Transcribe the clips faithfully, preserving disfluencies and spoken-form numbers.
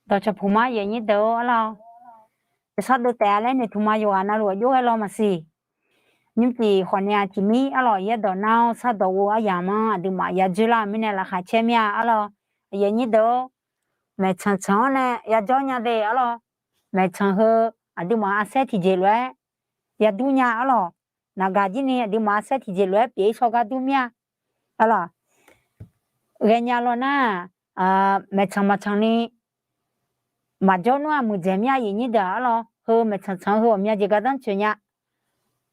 Dawqcawq puq ma, aqyuif aqnyir deuq-or, arlawr. Yawshawr dov taef-a laer noeqtmq ma, yawqghaq navluf aqjox ghae law maqsiq. Nymrcif khawf nae-aq tiqmir arlawr, yaerdawq nar-awr shardawq ghof aryamq-anr aqduimaf yadzoerlar-euq mirnae laqkhaq caer mir-a arlawr. Aqyuif aqnyir deuq-or, maeqtsanq tsanq-anr nae yajawr nya de arlawr. Maeqtsanq heu aqduimaf arsaer tiqjeq lof-aer yadur nya arlawr. Naqgaq jir ni aqduimaf arsaer tiqjeq lof-aer pyeuf-ir shawr gar dur mir-a arlawr. Ghaenya law nar, maeqtsanq maqtsanq ni maqjawr nmr-aq muiqdzaeq mir-a, aqyuif aqnyir deuq-aq arlawr. Heu maeqtsanq tsanq-anr heu ghawqmya jeq gardanr tsoeq nya.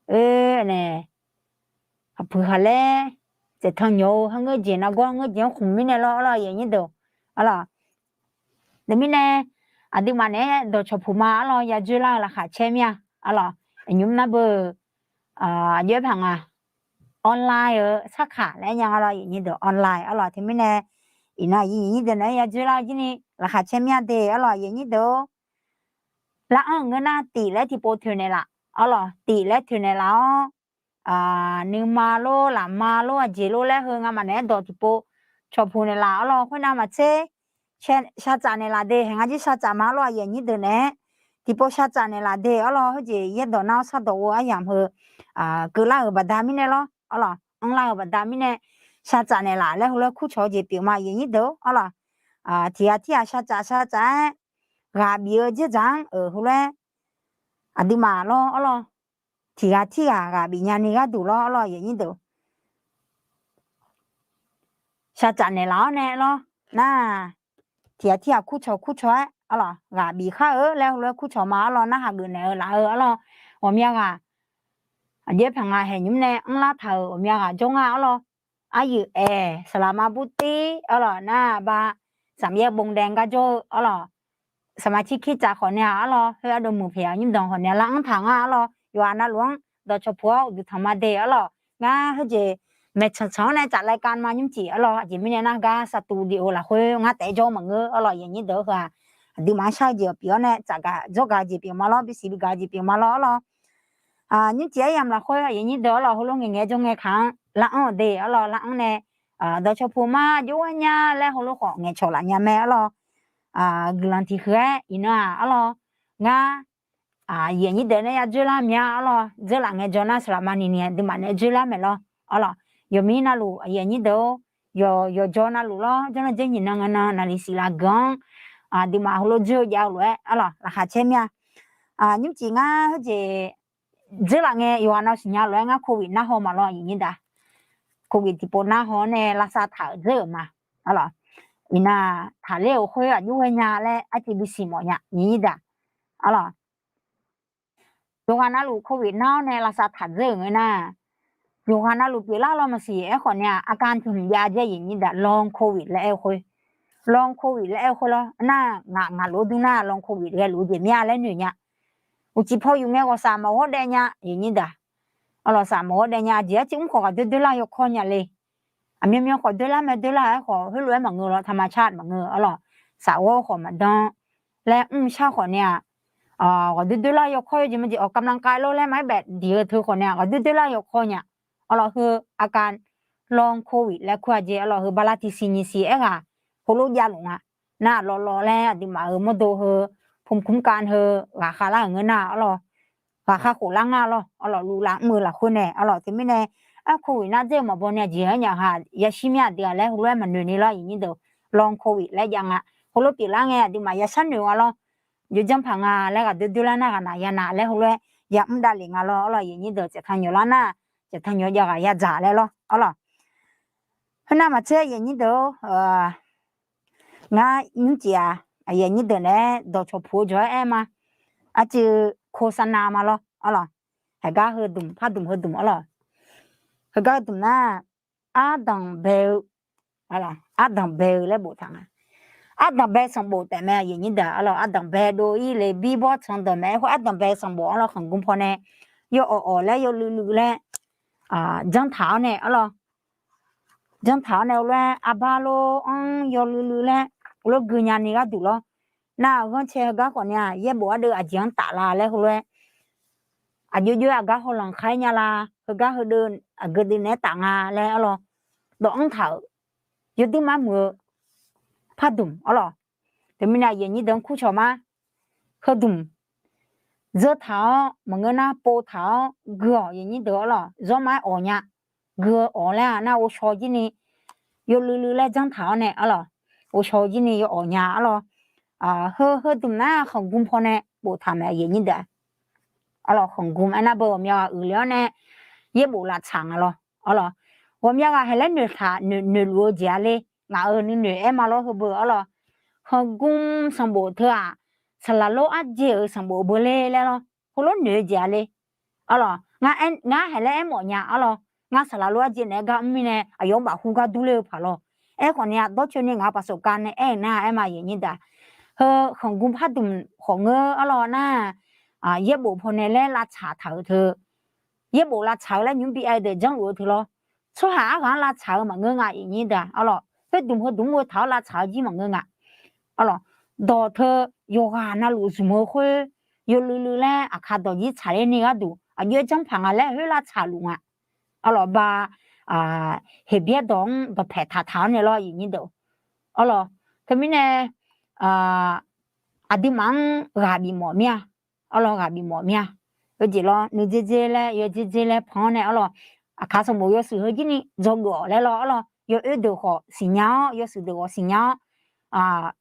Oe, nae, aqpuiq khaqlaer tsaeftaq nyawq-eu harngeur jeq nargawr harngeur jeq-anr khmq mirnae lawr arlawr, aqyuif aqnyir deuq arlawr. Teumirnae aqduimaf naeq-aer dawqcawq puq ma arlawr, yadzoerlar-eu laqkhaq caer mir-a arlawr. Aqnymr nar beu, aqjox-aer paq nga, online-eu sarkaq laer aer nya nga lawr, aqyuif aqnyir deuq, online arlawr. Teumirnae iqnan aqyuif aqnyir deuq naeq-aer yadzoerlar-eu jir ni laqkhaq caer mir-a de arlawr, aqyuif aqnyir deuq-or. Lar-anr ngeur nar tif laer tiqpov toeqnaeq laf arlawr, tif laer toeqnaeq laf-awr, nuima lor lafma lor aqjeq lor laer heu ngamaf naeq-aer dawq tiqpov cawq puq naeq laf arlawr. Khoernav maqtser shaqtsaf naeq laf de, haeq nga jir shaqtsaf ma arlawr, aqyuif aqnyir deuq naeq-aer tiqpov shaqtsaf naeq laf de arlawr. Khoerjeq yaerdawq nar-awr shardawq ghof aryamq heu keuvlar-euq baqda mirnae lawr arlawr, anrlar-euq baqda mirnae shaqtsaf naeq laf laer heulof-aer kurcawq-eu jeq pyeuf ma, aqyuif aqnyir deuq-or arlawr. Tiqghaq tirghaq shaqtsaf shaqtsaf-aer ghaq bif-eu dzerdzaq-anr-euq heulof-aer aqduimaf lawr arlawr, tiqghaq tirghaq ghaq bif nya ni gharduq lawr arlawr, aqyuif aqnyir deuq. Shaqtsaf naeq laf-awr nae lawr nar, tiqghaq tirghaq kurcawq kurcawq-aer arlawr, ghaq bif khar-eu laer heulof-aer kurcawq ma arlawr, narhaq geuf naeq-eu laf-eu arlawr. Ghawqmya ghaq aqjox-aer paq nga, haeq nymr nae anrlar taq-euq ghawqmya ghaq jawr nga arlawr. Aryuif aeq saqlaq ma burtir arlawr nar ba, saqmyaer bawdae gar jawr-eu arlawr, saqmaq cirkir tsaf khawf nae-aq arlawr, khoer ardov muiq paq-aq nymrdanq khawf nae lar-anr taq nga arlawr. Yawqghaq navluf-anr dawqcawq puq-awr uqduq tanq ma de arlawr. Ngar khoerjeq maeqtsanq tsanq-anr nae tsaf รายการ ma nymrcif arlawr. Aqjeq mirnae nar gar สตูดิโอ lafkhoer ngar taef-aer jawr maqngeur arlawr, aqyuif aqnyir deuq-or. Heu-aq aqduimaf-anr shar-eu jeq pyeuf-awr nae tsafgaq dzawrgaq-eu jeq pyeuf ma lawr, bisiq bigaq-eu jeq pyeuf ma lawr arlawr. Nymrcif aryamq lafkhoer aqyuif aqnyir deuq arlawr, heulof ngaeqngaeq jawr ngae kaq-anr lar-anr-euq de arlawr, lar-anr nae dawqcawq puq ma jov-aer nya laer heulof khawf ngaeqcawq laf nya mae arlawr. Guiqlanq tiqhuiq-aer iqnan-aq arlawr, ngar aqyuif aqnyir deuq nae yadzoerlar mya arlawr, dzeurlaf ngaejawr nar saqlaq ma ni ni aqduimaf nae dzoerlar maeq lawr arlawr. Yawqmir navluf aqyuif aqnyir deuq-or, yawqjawr navluf lawr, janr nar dzer nyiq nan ngae nan naqliq siq laf geuf-anr aqduimaf heulof dzoer-eu jav-eu lof-aer arlawr laqkhaq caer mir-a. Nymrcif ngar khoerjeq dzeurlaf ngae yawqghaq nav siqnya lof-aer ngar โควิด narhaw ma lawr, aqyuif aqnyir deuq. โควิด tiqpov narhaw-awr nae lavsav taq-euq dzeur-euq ma arlawr. Iqnan taqler-euq khoer aqjox ghae nya laer arciv bisiq mawf nya, aqyuif aqnyir deuq arlawr. Yawqghaq navluf โควิด nar-awr nae lavsav taq dzeur-euq ngae nar, yawqghaq navluf pyeuflar law maqsiq aerkhawf nae-aq, อาการ tiq hmq jav jaer, aqyuif aqnyir deuq, ลองโควิด laer aer-eu khoer, ลองโควิด laer aer-eu khoer lawr nar, ngaq ngaq lof-aer dur nar ลองโควิด ghae luf-eu jeq mir-a laer noeq nya. Uqcif paw yuf ngae ghawqshaq maqghawr daev nya, aqyuif aqnyir deuq. Arlawr shaq maqghawr daev nya, aqjeq arciv mr khawf ghaq doer doer lar yawkawr nya le. Aqmyanmyan khawf doer lar mae, doer lar-aer khawf heulof-aer maqngeur lawr, ธรรมชาติ maqngeur arlawr. Shaq ghawr khawf maqdan laer mr shar khawf nae-aq, ghaq doer doer lar yawkawr yawjeq majeq awq กำลังกาย lawr laer maqaer baef diq-eu teu khawf nae-aq, ghaq doer doer lar yawkawr nya. Arlawr heu อาการ ลองโควิด laer kur-a jeq arlawr heu bala tiqsiq nyiq siq aerghaq heulof javluf nga. Nar lawv lawv laer aqduimaf-euq mawrdo heu ภูมิคุ้มกัน heu ghaqkhav lar-euq ngeur nar arlawr, ghaqkhav khof lar nga arlawr. Arlawr luf lar mr-eu lafkhoer nae arlawr, teumirnae aer โควิด nar dzer-eu maqbaw nae jeq-anr nyaf ha yashir mir-a deuq-aq laer heulof-aer maqnoeq ni lawr, aqyuif aqnyir deuq. ลองโควิด laer jav nga. Heulof pyeuflar ngae aqduimaf yashar noeq nga lawr. Jawrjanr paq nga laer ghaq doer doer lar nar ghaq naq ya naq laer heulof-aer yamr davlef nga lawr arlawr, aqyuif aqnyir deuq. Tsaeftaq nyawq lar nar tsaeftaq nyawq jav ghaq ya dzaq laer lawr arlawr. Khoernar maqtser aqyuif aqnyir deuq-or, ngar nymrcif-aq aqyuif aqnyir deuq naeq-aer dawqcawq puq-eu jawq-aer aer ma. Arciv โฆษณา ma lawr arlawr. Heugar heudmq, pardmq heudmq arlawr. Heugar heudmq nar, ardanq bae-eu, ardanq bae-eu laer boftaq nga. Ardanq bae sanqbof taef mae, aqyuif aqnyir deuq arlawr. Ardanq bae dov-ir le, bir bawr tsanq deuq mae-aer khoer ardanq bae sanqbof arlawr, khanqgmr paw nae yawawq awq laer yawluivluiv laer janrtaq-awr nae arlawr, janrtaq-awr nae heulof-aer arbar lor-anr yawluivluiv laer heulof gui nya ni gharduq lawr. Nar-aq ghanrcae heugar khawf nae-aq, yaerbof ardeuv aqjeq-anr taflar laer heulof-aer aqjox jox-aer aqgar hawlanq khaer nya la, heugar heudeuv aqgeu deuv naeq-aer taf nga laer arlawr, dawq-anr taq-euq yawduir mar muiq-eu pardmq arlawr. Teumirnae aqyuif aqnyir deuq-anr kurcawq ma. Heudmq dzeur taq-awr maqngeur nar pov taq-awr gui-awq aqyuif aqnyir deuq arlawq. Zawrma-aer awq nya. Gui-eu awq laer-aq nar ghovshaw jir ni yawluiv luiv laer janr taq-awr nae arlawq, ghovshaw jir ni yawawq nya arlawq. Heu heudmq nar khanqgm pawnae boftaq mae aqyuif aqnyir deuq-aq arlawq. Khanqgm aernar beu ghawqmya ghaq uiqle-awr nae yaerbof lavtsaq nga lawr arlawq. Ghawqmya ghaq haeq laer noeqtaq noeqluf-eu jeq-a le. Ngaq-euq nuinoeq aer ma lawr heubeu arlawq. Khanqgm sanqbof teu-aq saqlaq lor arjeq-euq sanqbof beu le laer lawr, heulof noeq-eu jeq-a le. Arlawq, ngar haeq laer aermawf nya arlawq. Ngar saqlaq lor arjeq naeq-aer gar mr mirnae aqyawf-anr bafhu gar durler-eu paq lawr. Aerkhawf ni-a dawrcoeni ngaq-euq paqsofkav nae aer-eu nar aer ma aqyuif aqnyir deuq-aq, heu khanqgm pardmq khawf ngeur arlawq nar, yaerbof pawnae laer lavtsaq taq-euq teu, yaerbof lavtsaq-eu laer nymr bi aer deuq janrluf-eu teu lawr. Tsawrhaq arghaq-anr lavtsaq-eu maqngeur nga aqyuif aqnyir deuq-aq arlawq. Khoerdmq heudmq-eu taq-awr lavtsaq-eu jir maqngeur nga arlawq. Dawq teu yawqghaq navluf zmq-eu khoer yawluiv luiv laer aqkar dawq jir tsaqler ni gharduq aqjox-aer janr paq nga laer khoer lavtsaq luf nga arlawq. Ba Heqbyaer dawq-anr dawqpaeq taqtaq-awr nae lawr aqyuif aqnyir deuq arlawq. Teumirnae aqduimaf-anr ghaq bifmawf mir-a arlawq. Ghaq bifmawf mir-a. Yawjeq lawr nuidzer dzer laer yawdzer dzer laer pan-awr nae arlawq. Aqkaq sanqbof yawshuif heu jir ni dzawgeuf-awq laer lawr arlawq. Yawoer deuq khawf siqnya-awr yawshuif deuq khawf siqnya-awr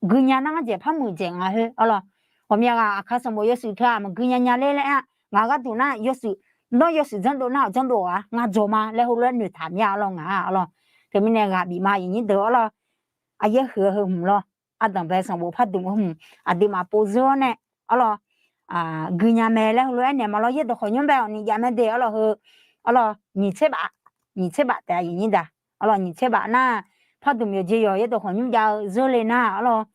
guinya nar ngar dzaeq par muiqdzaeq nga khoer arlawq. Ghawqmya ghaq aqkaq sanqbof yawshuif teu-aq maqgui nya nya ler laer-a. Ngaq-euq gharduq nar yawshuif, nawr yawshuif janrdo nar-aq janrdo-awq-a ngar dzaw ma laer heulof-aer noeqtaq mir-a arlawq ngaq-a arlawq. Teumirnae ghaq bif ma aqyuif aqnyir deuq arlawq. Aqyaer huiq-eu heu hmq lawr. Ardanqbae sanqbof pardmq heu hmq aqduimaf pov zeur-awr nae arlawq, guinya mae laer heulof-aer naeq ma lawr. Yaerdawq khawf nymr bae awq ni jav mae de arlawq heu arlawq. Nyiq tser baf, nyiq tser baf taef aqyuif aqnyir deuq arlawq. Nyiq tser baf nar pardmq yawqjeq yawq yaerdawq khawf nymr jav-eu zeur le nar arlawq,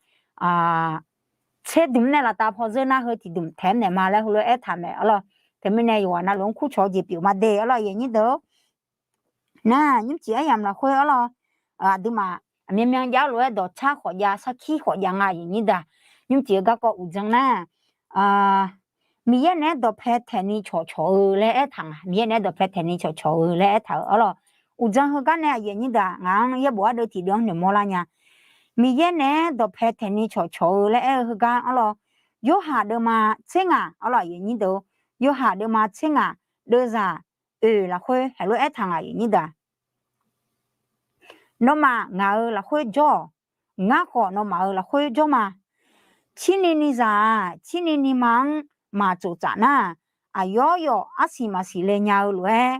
tserdmq nae laftav paw zeur nar heu tiqdmq taef-aer naeq ma laer heulof-aer aertaq mae arlawq. Teumirnae yawqghaq navluf-anr kurcawq-eu jeq pyeuf ma de arlawq aqyuif aqnyir deuq-or. Nar nymrcif aryamq lafkhoer arlawq, aqduimaf aqmyan myan jav-awr lof-aer dawqtsar khawf jav sarkir khawf jav nga aqyuif aqnyir deuq-aq. Nymrcif-eu garkawv uqdzan nar Miqyaer naeq-aer dawqpae taeqni cawqcawq-eu laer aertaq nga. Miqyaer naeq-aer dawqpae taeqni cawqcawq-eu laer aertaq-euq arlawq. Uqdzan heugar nae aqyuif aqnyir deuq-aq ngaq-anr yaerbof ardeuv tiqdeuv-anr noeqmawr lar nya. Miqyaer naeq-aer dawqpae taeqni cawqcawq-eu laer aer-eu heugar arlawq. Yorhaq deuvma tser ngaq arlawq aqyuif aqnyir deuq-or. Yorhaq deuvma tser ngaq deuvzaq oeq lafkhoer heulof-aer aertaq nga aqyuif aqnyir deuq-aq. Nawmaf ngaq-euq lafkhoer jawr-awq. Ngar khawf nawmaf-euq lafkhoer jawr ma. Cirni ni zaq-aq cirni ni ma-anr maqtsof tsaf nar, aqyawf yawf arsiq maqsiq le nya-eu lof-aer,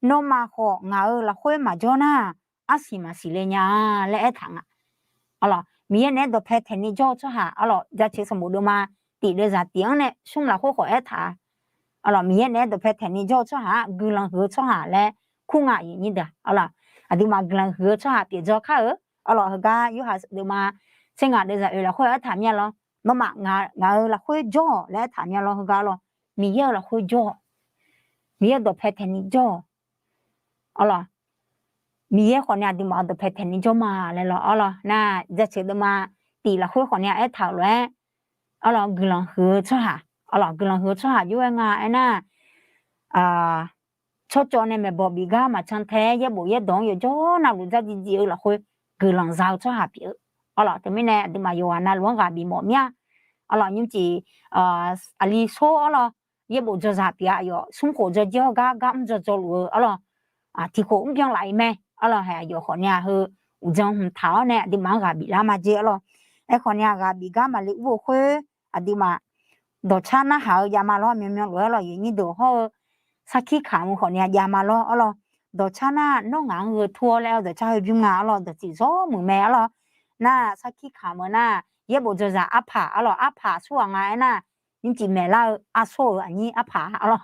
nawmaf khawf ngaq-euq lafkhoer maqjawr nar, arsiq maqsiq le nya laer aertaq nga. Arlawq, Miqyaer naeq-aer dawqpae taeqni jawr-eu tsawrhaq, arlawq, Jaceuq sanqbof deuvma tif deuvzaq tif-anr nae smr lafkhoer khawf aertaq-a. Arlawq, Miqyaer naeq-aer dawqpae taeqni jawr-eu tsawrhaq-aq guiqlanq huiq-eu tsawrhaq laer kur nga aqyuif aqnyir deuq. Arlawq, aqduimaf guiqlanq huiq-eu tsawrhaq pyeuf dzaw kar-eu. Arlawq, heugar Yorhaq deuvma tser ngaq deuvzaq oeq lafkhoer aertaq mir-a lawr. Nawmaf ngaq-euq lafkhoer jawr-awq laer aertaq mir-a lawr. Heugar arlawq, Miqyaer-euq lafkhoer jawr-awq. Miqyaer dawqpae taeqni jawr-awq. Arlawq, Miqyaer khawf nae aqduimaf-euq dawqpae taeqni jawr ma laer lawr. Arlawq, nar Jaceuq deuvma tif lafkhoer khawf nae aertaq-euq lof-aer, arlawq, guiqlanq huiq-eu tsawrhaq, arlawq, guiqlanq huiq-eu tsawrhaq jov-aer nga aernar, tsawrcawv nae maeqbawq bif gar maqcan tae-aer yaerbof yaerdawq-anr yawqjawr navluf dzardziv dziv-eu lafkhoer guiqlanq za-eu tsawrhaq pyeuf-eu. Arlawq, teumirnae aqduimaf yawqghaq navluf-anr ghaq bifmawf mir-a. Arlawq, nymrcif aqli sor arlawq, yaerbof dzawzaq pyeuf-a. Aqyawf smrkhof dzawjir hawr gar gar mr dzaw dzaw luf-eu arlawq, tiqkhof mrbyan laf-iq mae. Arlawq, haeq aqyawf khawf nae-aq heu uqdzan hmq taq-awr nae aqduimaf-anr ghaq biflar ma jer arlawq. Aerkhawf nae-aq ghaq bif gar maqle ur-eu khoer, aqduimaf dawqcar narhaq-eu jav ma lawr. Myanmyan lof-aer arlawq, aqyuif aqnyir deuq hawr-eu sarkir kamq-eu khawf nae jav ma lawr. Arlawq, dawqcar nar nawr ngaq-anr gheu tur-awr laer-eu dawqcar heubymr nga arlawq. Dawqtsuif zawr muiq mae arlawq. Nar sarkir kamq-eu nar yaerbof dzawzaq arpaq arlawq, arpaq surghaq nga aernar, nymrcif maeqlar-eu arsor-euq aqnyir arpaq arlawq.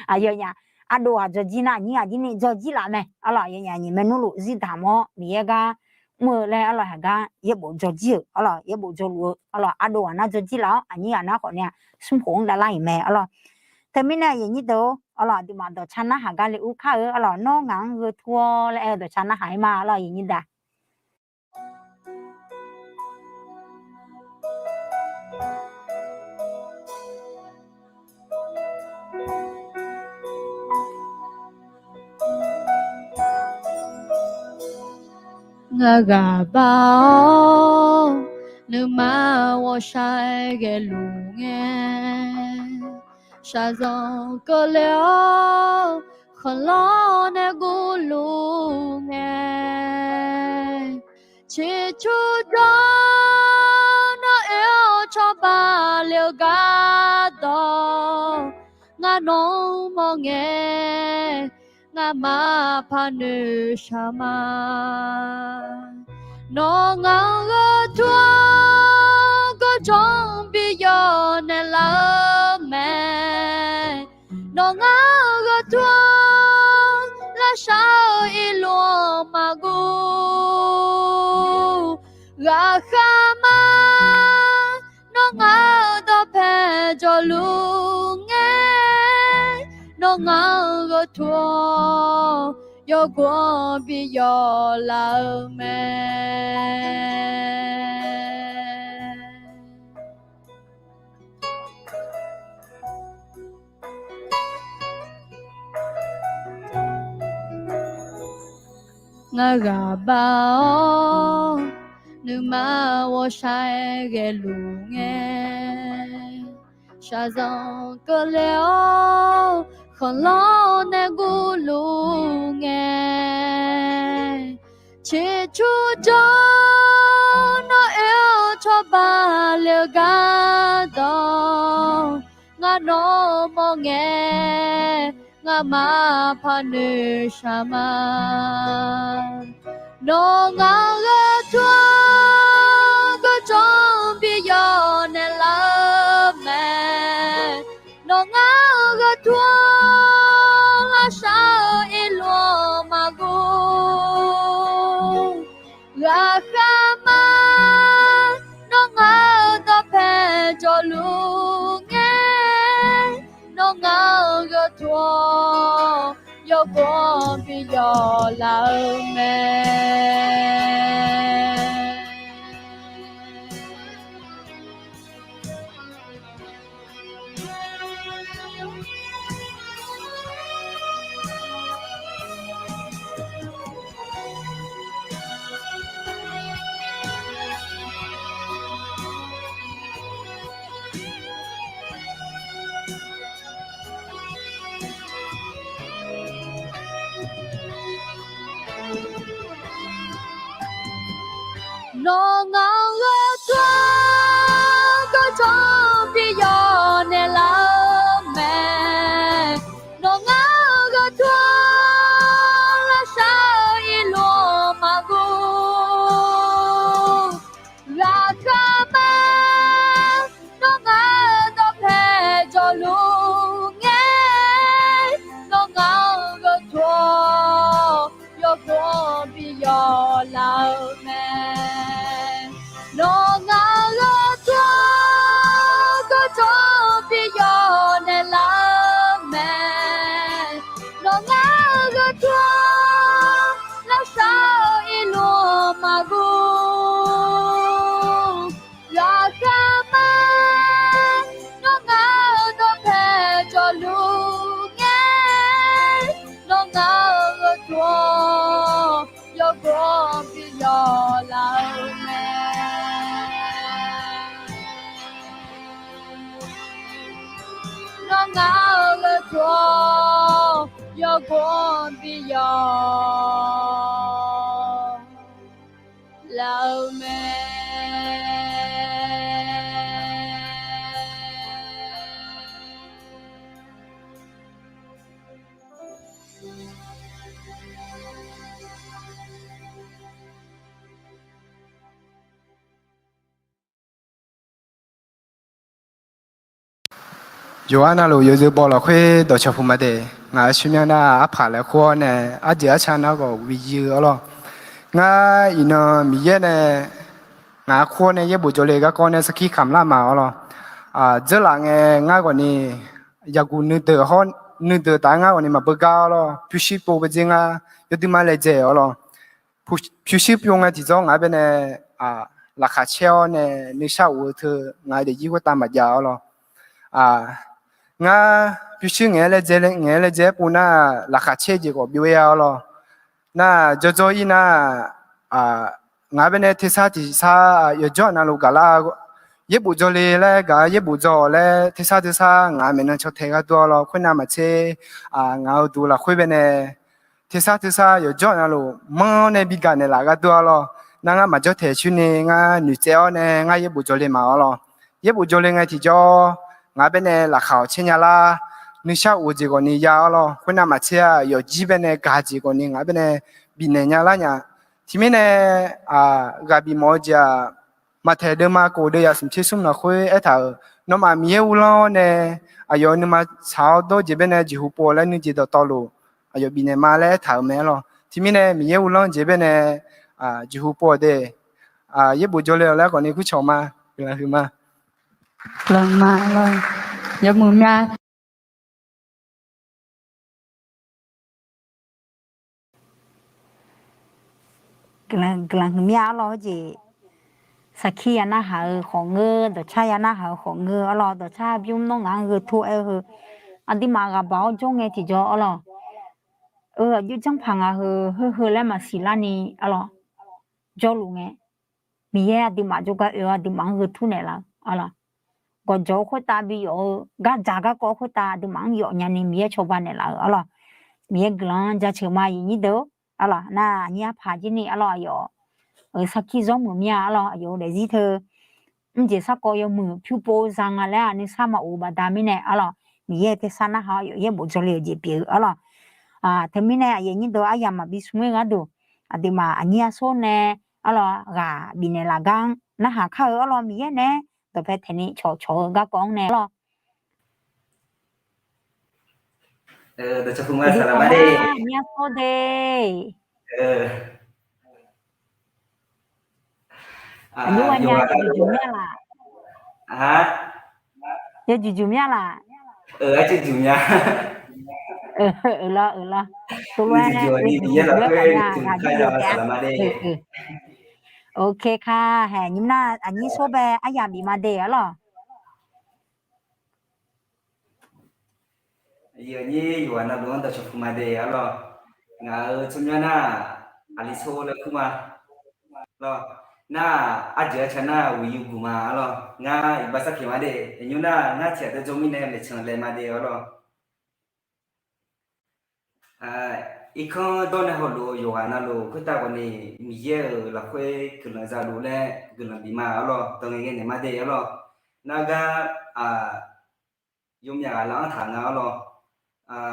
Aqyawfnyaf ardov ghaq dzawjir nar aqnyir ghaq jir ni dzawjir laf mae arlawq. Aqyawfnyaf nyiq maernmr luf zir damq-awr Miqyaer gar mr-eu laer arlawq, haeq gar yaerbof dzawjir-euq arlawq, yaerbof dzawluf-eu arlawq, ardov ghaq nar dzawjir laf-awr aqnyir ghaq nar khawf nae-aq smrkhof-anr davlar-iq mae arlawq. Teumirnae aqyuif aqnyir deuq-or, arlawq, aqduimaf dawqcar narhaq gar le ur kar-eu arlawq, nawr ngaq-anr gheu tur-awr laer aer-eu dawqcar narhaq-ir ma arlawq, aqyuif aqnyir deuq. Ngar ghaq bar-awr Nuima ghawqshaq ghaeluf ngae, shaqzanq keuvle-awr, khanqlanr nae guvluf ngae, ciqcur jawr nawr oe-awr cawba le-eu gardawq, ngar nawq-anr mawr ngae, ngamaf paq noeqshaq ma. Nawr ngaq-anr gheutur-anr gawrjawr bi yawf naeqlaf-eu mae. Nawr ngaq-anr gheutur-anr lavshar-eu irluf-anr maqguv. Ghaqkhav ma, nawr ngaq-euq dawqpae jawrluf ngae, nawr ngaq-anr gheutur-anr yawgov-anr bi yawf laf-eu mae. Ngar ghaq bar-awr, nuima ghawqshaq ghaeluf ngae, shaqzanq keuvle-awr, khanqlanr nae guvluf ngae, ciqcur jawr nawr oe-awr cawba le-eu gardawq, ngar nawq-anr mawr ngae, ngamaf paq noeqshaq ma. Nawr ngaq-anr gheutur-anr gawrjawr bi yawf naeqlaf-eu mae. Nawr ngaq-anr gheutur-anr lavshar-eu irluf-anr maqguv. Ghaqkhav ma, nawr ngaq-euq dawqpae jawrluf ngae, nawr ngaq-anr gheutur-anr yawgov-anr bi yawf laf-eu mae. Nawr ngaq-anr gheutur-anr gawrjawr bi yawf naeqlaf-eu mae. Nawr ngaq-anr gheutur-anr lavshar-eu irluf-anr maqguv. Ghaqkhav ma, nawr ngaq-euq dawqpae jawrluf ngae, nawr ngaq-anr gheutur-anr yawgov-anr bi yawf laf-eu mae. Nawr ngaq-euq gheutur-anr gawrjawr bi yawf naeqlaf-eu mae. Nawr ngaq-euq gheutur-anr lavshar-eu irluf-anr maqguv. Ghaqkhav ma, nawr ngaq-euq dawqpae jawrluf ngae, nawr ngaq-euq gheutur-anr yawgov-anr bi yawf laf-eu mae. Nawr ngaq-euq gheutur-anr yawgov-anr bi yawf laf-eu mae. Yawqha navluf yawzeu baw lafkhoer dawqcawq puq ma de. Ngaq-euq tsawrmyanr nar arpaq laer kur-awr nae, arjeuq arca nar khawf bi yir-eu arlawr. Ngar iqnan Miqyaer nae ngaq-euq kur-awr nae yaerbof jawrle garkawv nae sarkir kamq lar ma arlawr. Dzeurlaf ngae ngar ghawqni yaqguq nuideuq hawr nuideuq taf-aer ngar ghawqni maqbeugar arlawr. Pyurshuir pov beujer ngar yawdui ma laejae arlawr. Pyurshuir pov ngae tiqjawr ngaq-anr baenae laqkhaq caer-awr nae nuishar of-eu teu ngaq-euq daefzir khoertav maqjav arlawr. Ngar pyurshuir ngaeq-aer laejae, ngaeq-aer laejae-aer pov nar, laqkhaq caer jeq khawf byov-aer-a arlawr. Nar jawrjawr-ir nar, ngaq-euq baenae tersar tiqsar yawqjawr navluf gaqlar, yaerbof jawrle laer gaq-eu yaerbof jawr-awq laer tersar tersar ngaq-euq maeqnan caw tae ghardur-awr lawr. Khoernav maqtser, ngaq-euq duq lafkhoer baenae tersar tersar yawqjawr navluf manr-awr nae bigaq naeqlaf ghardur-awr lawr. Nar ngar maqjawr taeq coer ni ngar noeqtsaev-awr nae ngar yaerbof jawrle ma-awr lawr. Yaerbof jawrle ngae tiqjawr, ngaq-euq baenae laqkhaq-awq caer nya lar, nuishar of-eu jeq ghawqni ya-awr lawr. Khoernav maqtser-a yawfjir baenae gaq jeq ghawqni ngaq-euq baenae bifnaeq nya lar nya. Teumirnae ghaq bifmawf-eu jeq-aq, Maqtaeq deuvma kof deuv yaf smq tser smr lafkhoer aertaq-euq, nawmaf Miqyaer uvlanr-awr nae aqyawf-euq nuima tsaq-awr dawr-eu jeq baenae jeqhu pov-awq laer nuijeq dawqtawvluf aqyawf bifnaeq ma laer aertaq-euq mae-awr lawr. Teumirnae Miqyaer uvlanr jeq baenae jeqhu pov-awq de. Yaerbof jawrle-awq laer khawfni kurcawq ma. Guiqlanq huiqma. Lanqma lawr, yawmuiq mya. Guiqlanq huiqmya-awr lawr-eu jeq, sarkir ya narhaq-eu khawf ngeur, dawqcar ya narhaq-eu khawf ngeur-awr lawr, dawqcar bymr nawr ngaq-anr gheu tur aer-eu heu, aqduimaf ghaq baq-awr jawr ngae tiqjawr-awr lawr, eu, aqjox janrpaq ngaq heu heu heu laer maqsiq larni-awr lawr, jawrluf ngae, Miqyaer aqduimaf jawrgar oe-awr aqduimaf-anr gheu tur naeqlaf-eu-awr lawr, gawqjawq-eu khoertav bi yawf-eu gardzaq garkawv khoertav aqduimaf-anr yawf nyani Miqyaer cawba naeqlaf-euq-awr lawr, Miqyaer guiqlanq-anr jaceuq ma. Aqyuif nyir deuq-or, aqlawq nar aqnyir arpaq jir ni-awr lawr, aqyawf sarkir zawr muiq mir-a-awr lawr, aqyawf-euq daefzir teu mrjeq sarkawv yawmuiq pyur pov za nga laer-aq nuisar maqof-eu baqda mirnae-awr lawr, Miqyaer tersar narhaq-awr yawf yaerbof jawrle-eu jeq pyeuf-eu-awr lawr. Teumirnae aqyuif nyir deuq aryamq maqbi smr-ir gharduq, aqduimaf aqnyir arsor nae-awr lawr ghaq bifnaeq laf gar-anr narhaq kar-eu-awr lawr, Miqyaer nae dawqpae taeqni cawq cawq-eu garkawv-anr nae-awr lawr, aqnyir arsor de. Aqnyir nya yawjuq juq mir-a laf? Yawjuq juq mir-a laf? Euq lawr, euq lawr. Tov lof-aer, aqnyir nya ghaq jir jeq taef-a. Oke ka, hae, nymr nar aqnyir sawr bae aryamq bif ma de-awr lawr. Aqyuif aqnyir yawqghaq navluf-anr dawqcawq puq ma de-awr lawr. Ngaq-euq tsawrmyanr nar, aqli sawr laer kur ma lawr. Nar, arjeuq arca nar uqyuif guq ma-awr lawr. Ngar iqbax sarpyaeq ma de. Aqnymr nar ngar tiq ghaq dawr jawr mirnae maeqtsanq laeq ma de-awr lawr. Irkanr dawr nae hawluf-eu yawqghaq navluf khoertav ghawqni, Miqyaer-euq lafkhoer guiqlanq za luf laer guiqlanq bif ma-awr lawr, dawq ngaeq ngae naeq ma de-awr lawr. Nar gar, yawmyaq ghaq lar-anr taq nga-awr lawr,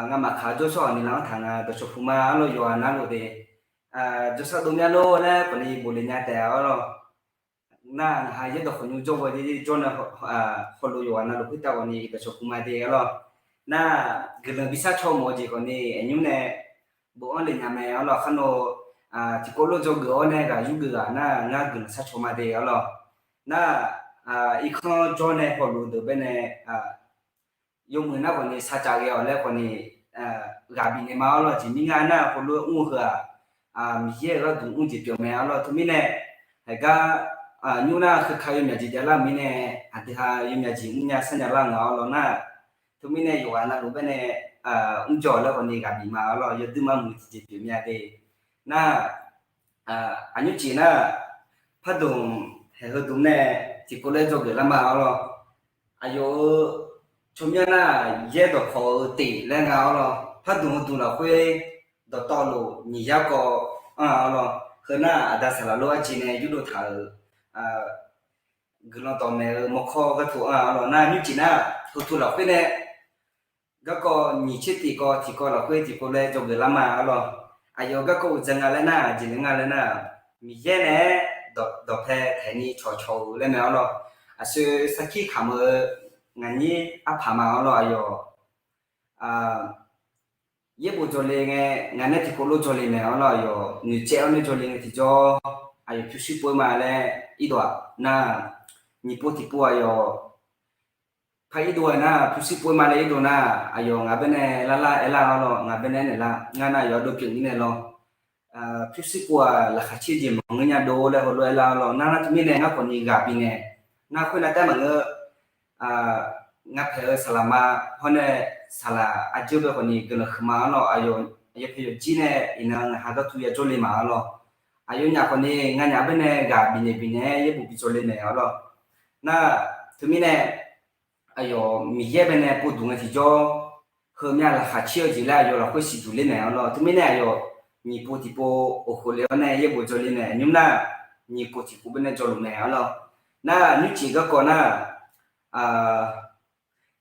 ngamaf kaq jawrshawr-awq ni lar-anr taq nga dawqcawq puq ma-awr lawr, yawqghaq navluf de. Jawrshar dov myanr lor laer khawfni bof le nya taef-awr lawr. Nar, ngaq ha yaerdawq khawqnymr jawr baw jir jawr nae, hawluf yawqghaq navluf khoertav ghawqni dawqcawq puq ma de-awr lawr. Nar, guiqlanq bishar caw mawf-eu jeq khawfni aqnymr nae bofanr le nya mae-awr lawr. Khar nawr tiqkawv lof dzawgeuf-awr nae ghaq yurgeuf ghaq nar, ngar guiqlanq shar caw ma de-awr lawr. Nar, irkanr jawr nae hawluf deuq baenae yawmuiq nar khawfni saqcaf ghae-awq laer khawfni ghaq bifnaeq ma-awr lawr. Aqjeq mirnae nar, heulof-aer mr-eu heu-aq, Miqyaer-euq gharduq mr jeq pyeuf mae-awr lawr. Teumirnae, haiq gar, nymr nar heuka yawmyaq jeq javlar-euq mirnae, aqdui ha yawmyaq jeq mrnya sarnya lar nga-awr lawr nar, teumirnae yawqghaq navluf baenae mr jawr-awq laer khawfni ghaq bif ma-awr lawr. Yawduir ma muiq tiqjeq pyeuf mya de. Nar, aqnymr jeq nar, pardmq haeq heu dmq nae tiqkawv laer dzawgeuf lar ma-awr lawr. Aqyawf-euq tsawrmyanr nar, yaerdawq pawq-eu tif laer nga-awr lawr. Pardmq heu dmq lafkhoer dawqtawvluf nyiq yar kawv anr-awr lawr. Heu nar, aqda saqlaq lof arjeq nae yurdov taq-euq guiqlanq dawqmaeq-eu mawrkawr gharduq anr-awr lawr. Nar, nymrcif nar, heu teu lafkhoer nae garkawv nyiq tser tif kawv tiqkawv lafkhoer tiqkawv laer dzawgeuf lar ma-awr lawr. Aqyawf garkawv uqdzan nga laer nar, aqjeq nae nga laer nar, Miqyaer nae-aer dawqpae taeqni cawqcawq-euq laer mae-awr lawr. Aqshoe sarkir kamq-eu ngaq nyir arpaq ma-awr lawr, aqyawf yaerbof dzawle ngae, ngaq nae tiqkawv lof dzawle mae-awr lawr, aqyawf noeqtsaev-awr nae dzawle ngae tiqjawr, aqyawf pyurshuir pov-aer ma laer irdov-aq nar, nyiq pov tiqpov aqyawf par irdov-aer nar, pyurshuir pov-aer ma laer irdov nar, aqyawf ngaq baenae larlar aerlar-awr lawr, ngaq baenae aernaeq lar, ngar nar yawqha dov pyeuf mirnae lawr, pyurshuir pov-aq laqkhaq caer jeq maqngeur nya dov laer heulof-aer lar-awr lawr. Nar, nar teumirnae ngar khawfni ghaq bifnaeq, nar khoernav taef maqngeur, ngar paeq-eu saqlaq ma hawr nae, saqlaq arjeur bae khawfni guiqlanq huiqma-awr lawr, aqyawf paeq yawfjir nae iqnan ngaq ha gharduq yajawr le ma-awr lawr. aqyawfnyaf khawfni nganyaf baenae ghaq bifnaeq bifnaeq-aer yaerbof bi jawrle mae arlawr. Nar, teumirnae aqyawf Miqyaer baenae povduq ngae tiqjawr, heumyav laqkhaq caer-eu jeq laer aqyawf lafkhoer siqduq ler mae arlawr. Teumirnae aqyawf nyiq pov tiqpov oeqkhof le-awr nae yaerbof jawrle mae. Nymr nar, nyiq pov tiqpov baenae jawrluf mae arlawr. Nar, nymrcif garkawv nar,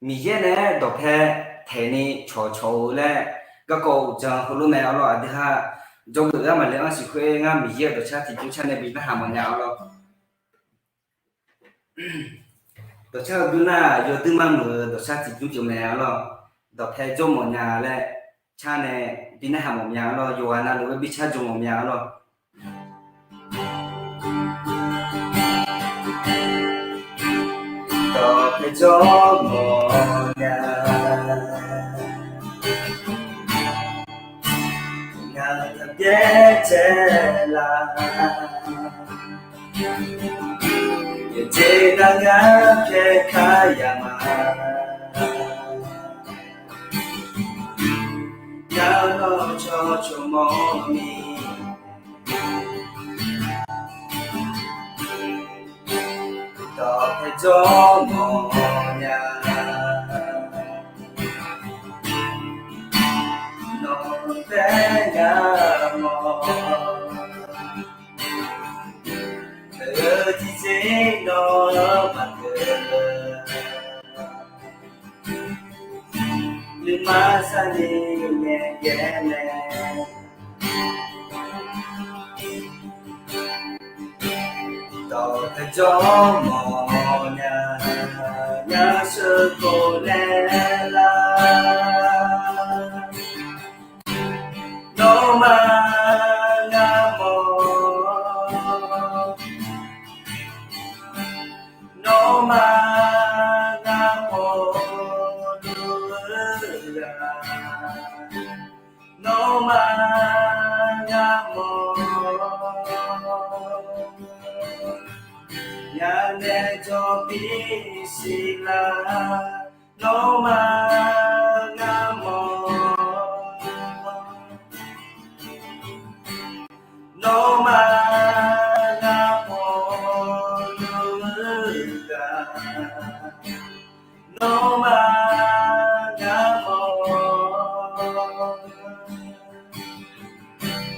Miqyaer nae-aer dawqpae taeqni cawqcawq-eu laer garkawv uqdzan heulof mae arlawr. Aqdui ha jawrgeuf gar maqle-anr siqkhoer ngar Miqyaer-euq dawqcar tiqbymr car nae bi narhaq mawfnya arlawr. Dawqcar-eu bymr nar, yawduir marmuiq-eu dawqcar tiqbymr pyeuf mae arlawr. Dawqpae jawrmawf nya laer car nae bi narhaq mawfnya arlawr. Yawqghaq navluf-aer bi car jawr mawfnya arlawr. Dawqpae jawrmawf nya, ngaq taqbyaer caev laf, yawqjeq nar ngar pyaer kar yama. Ngar nawr cawqcawq mawrni, dawqpae jawrmawf nya, nawq-anr taef gar mawf, teu-eu tiqjeq nawr maqkeuv, nuima sarni ngaeqgaer nae, dawqpae jawrmawf nya, ngar sheuqkhof naeq lar, nawmaf ngar mawf, nawmaf ngar mawf luf-eu ghaq, nawmaf ngar mawf, ngar nae jawr bisiq lar, nawmaf ngar mawf, nawmaf ngar mawf luf-eu ghaq, nawmaf ngar mawf,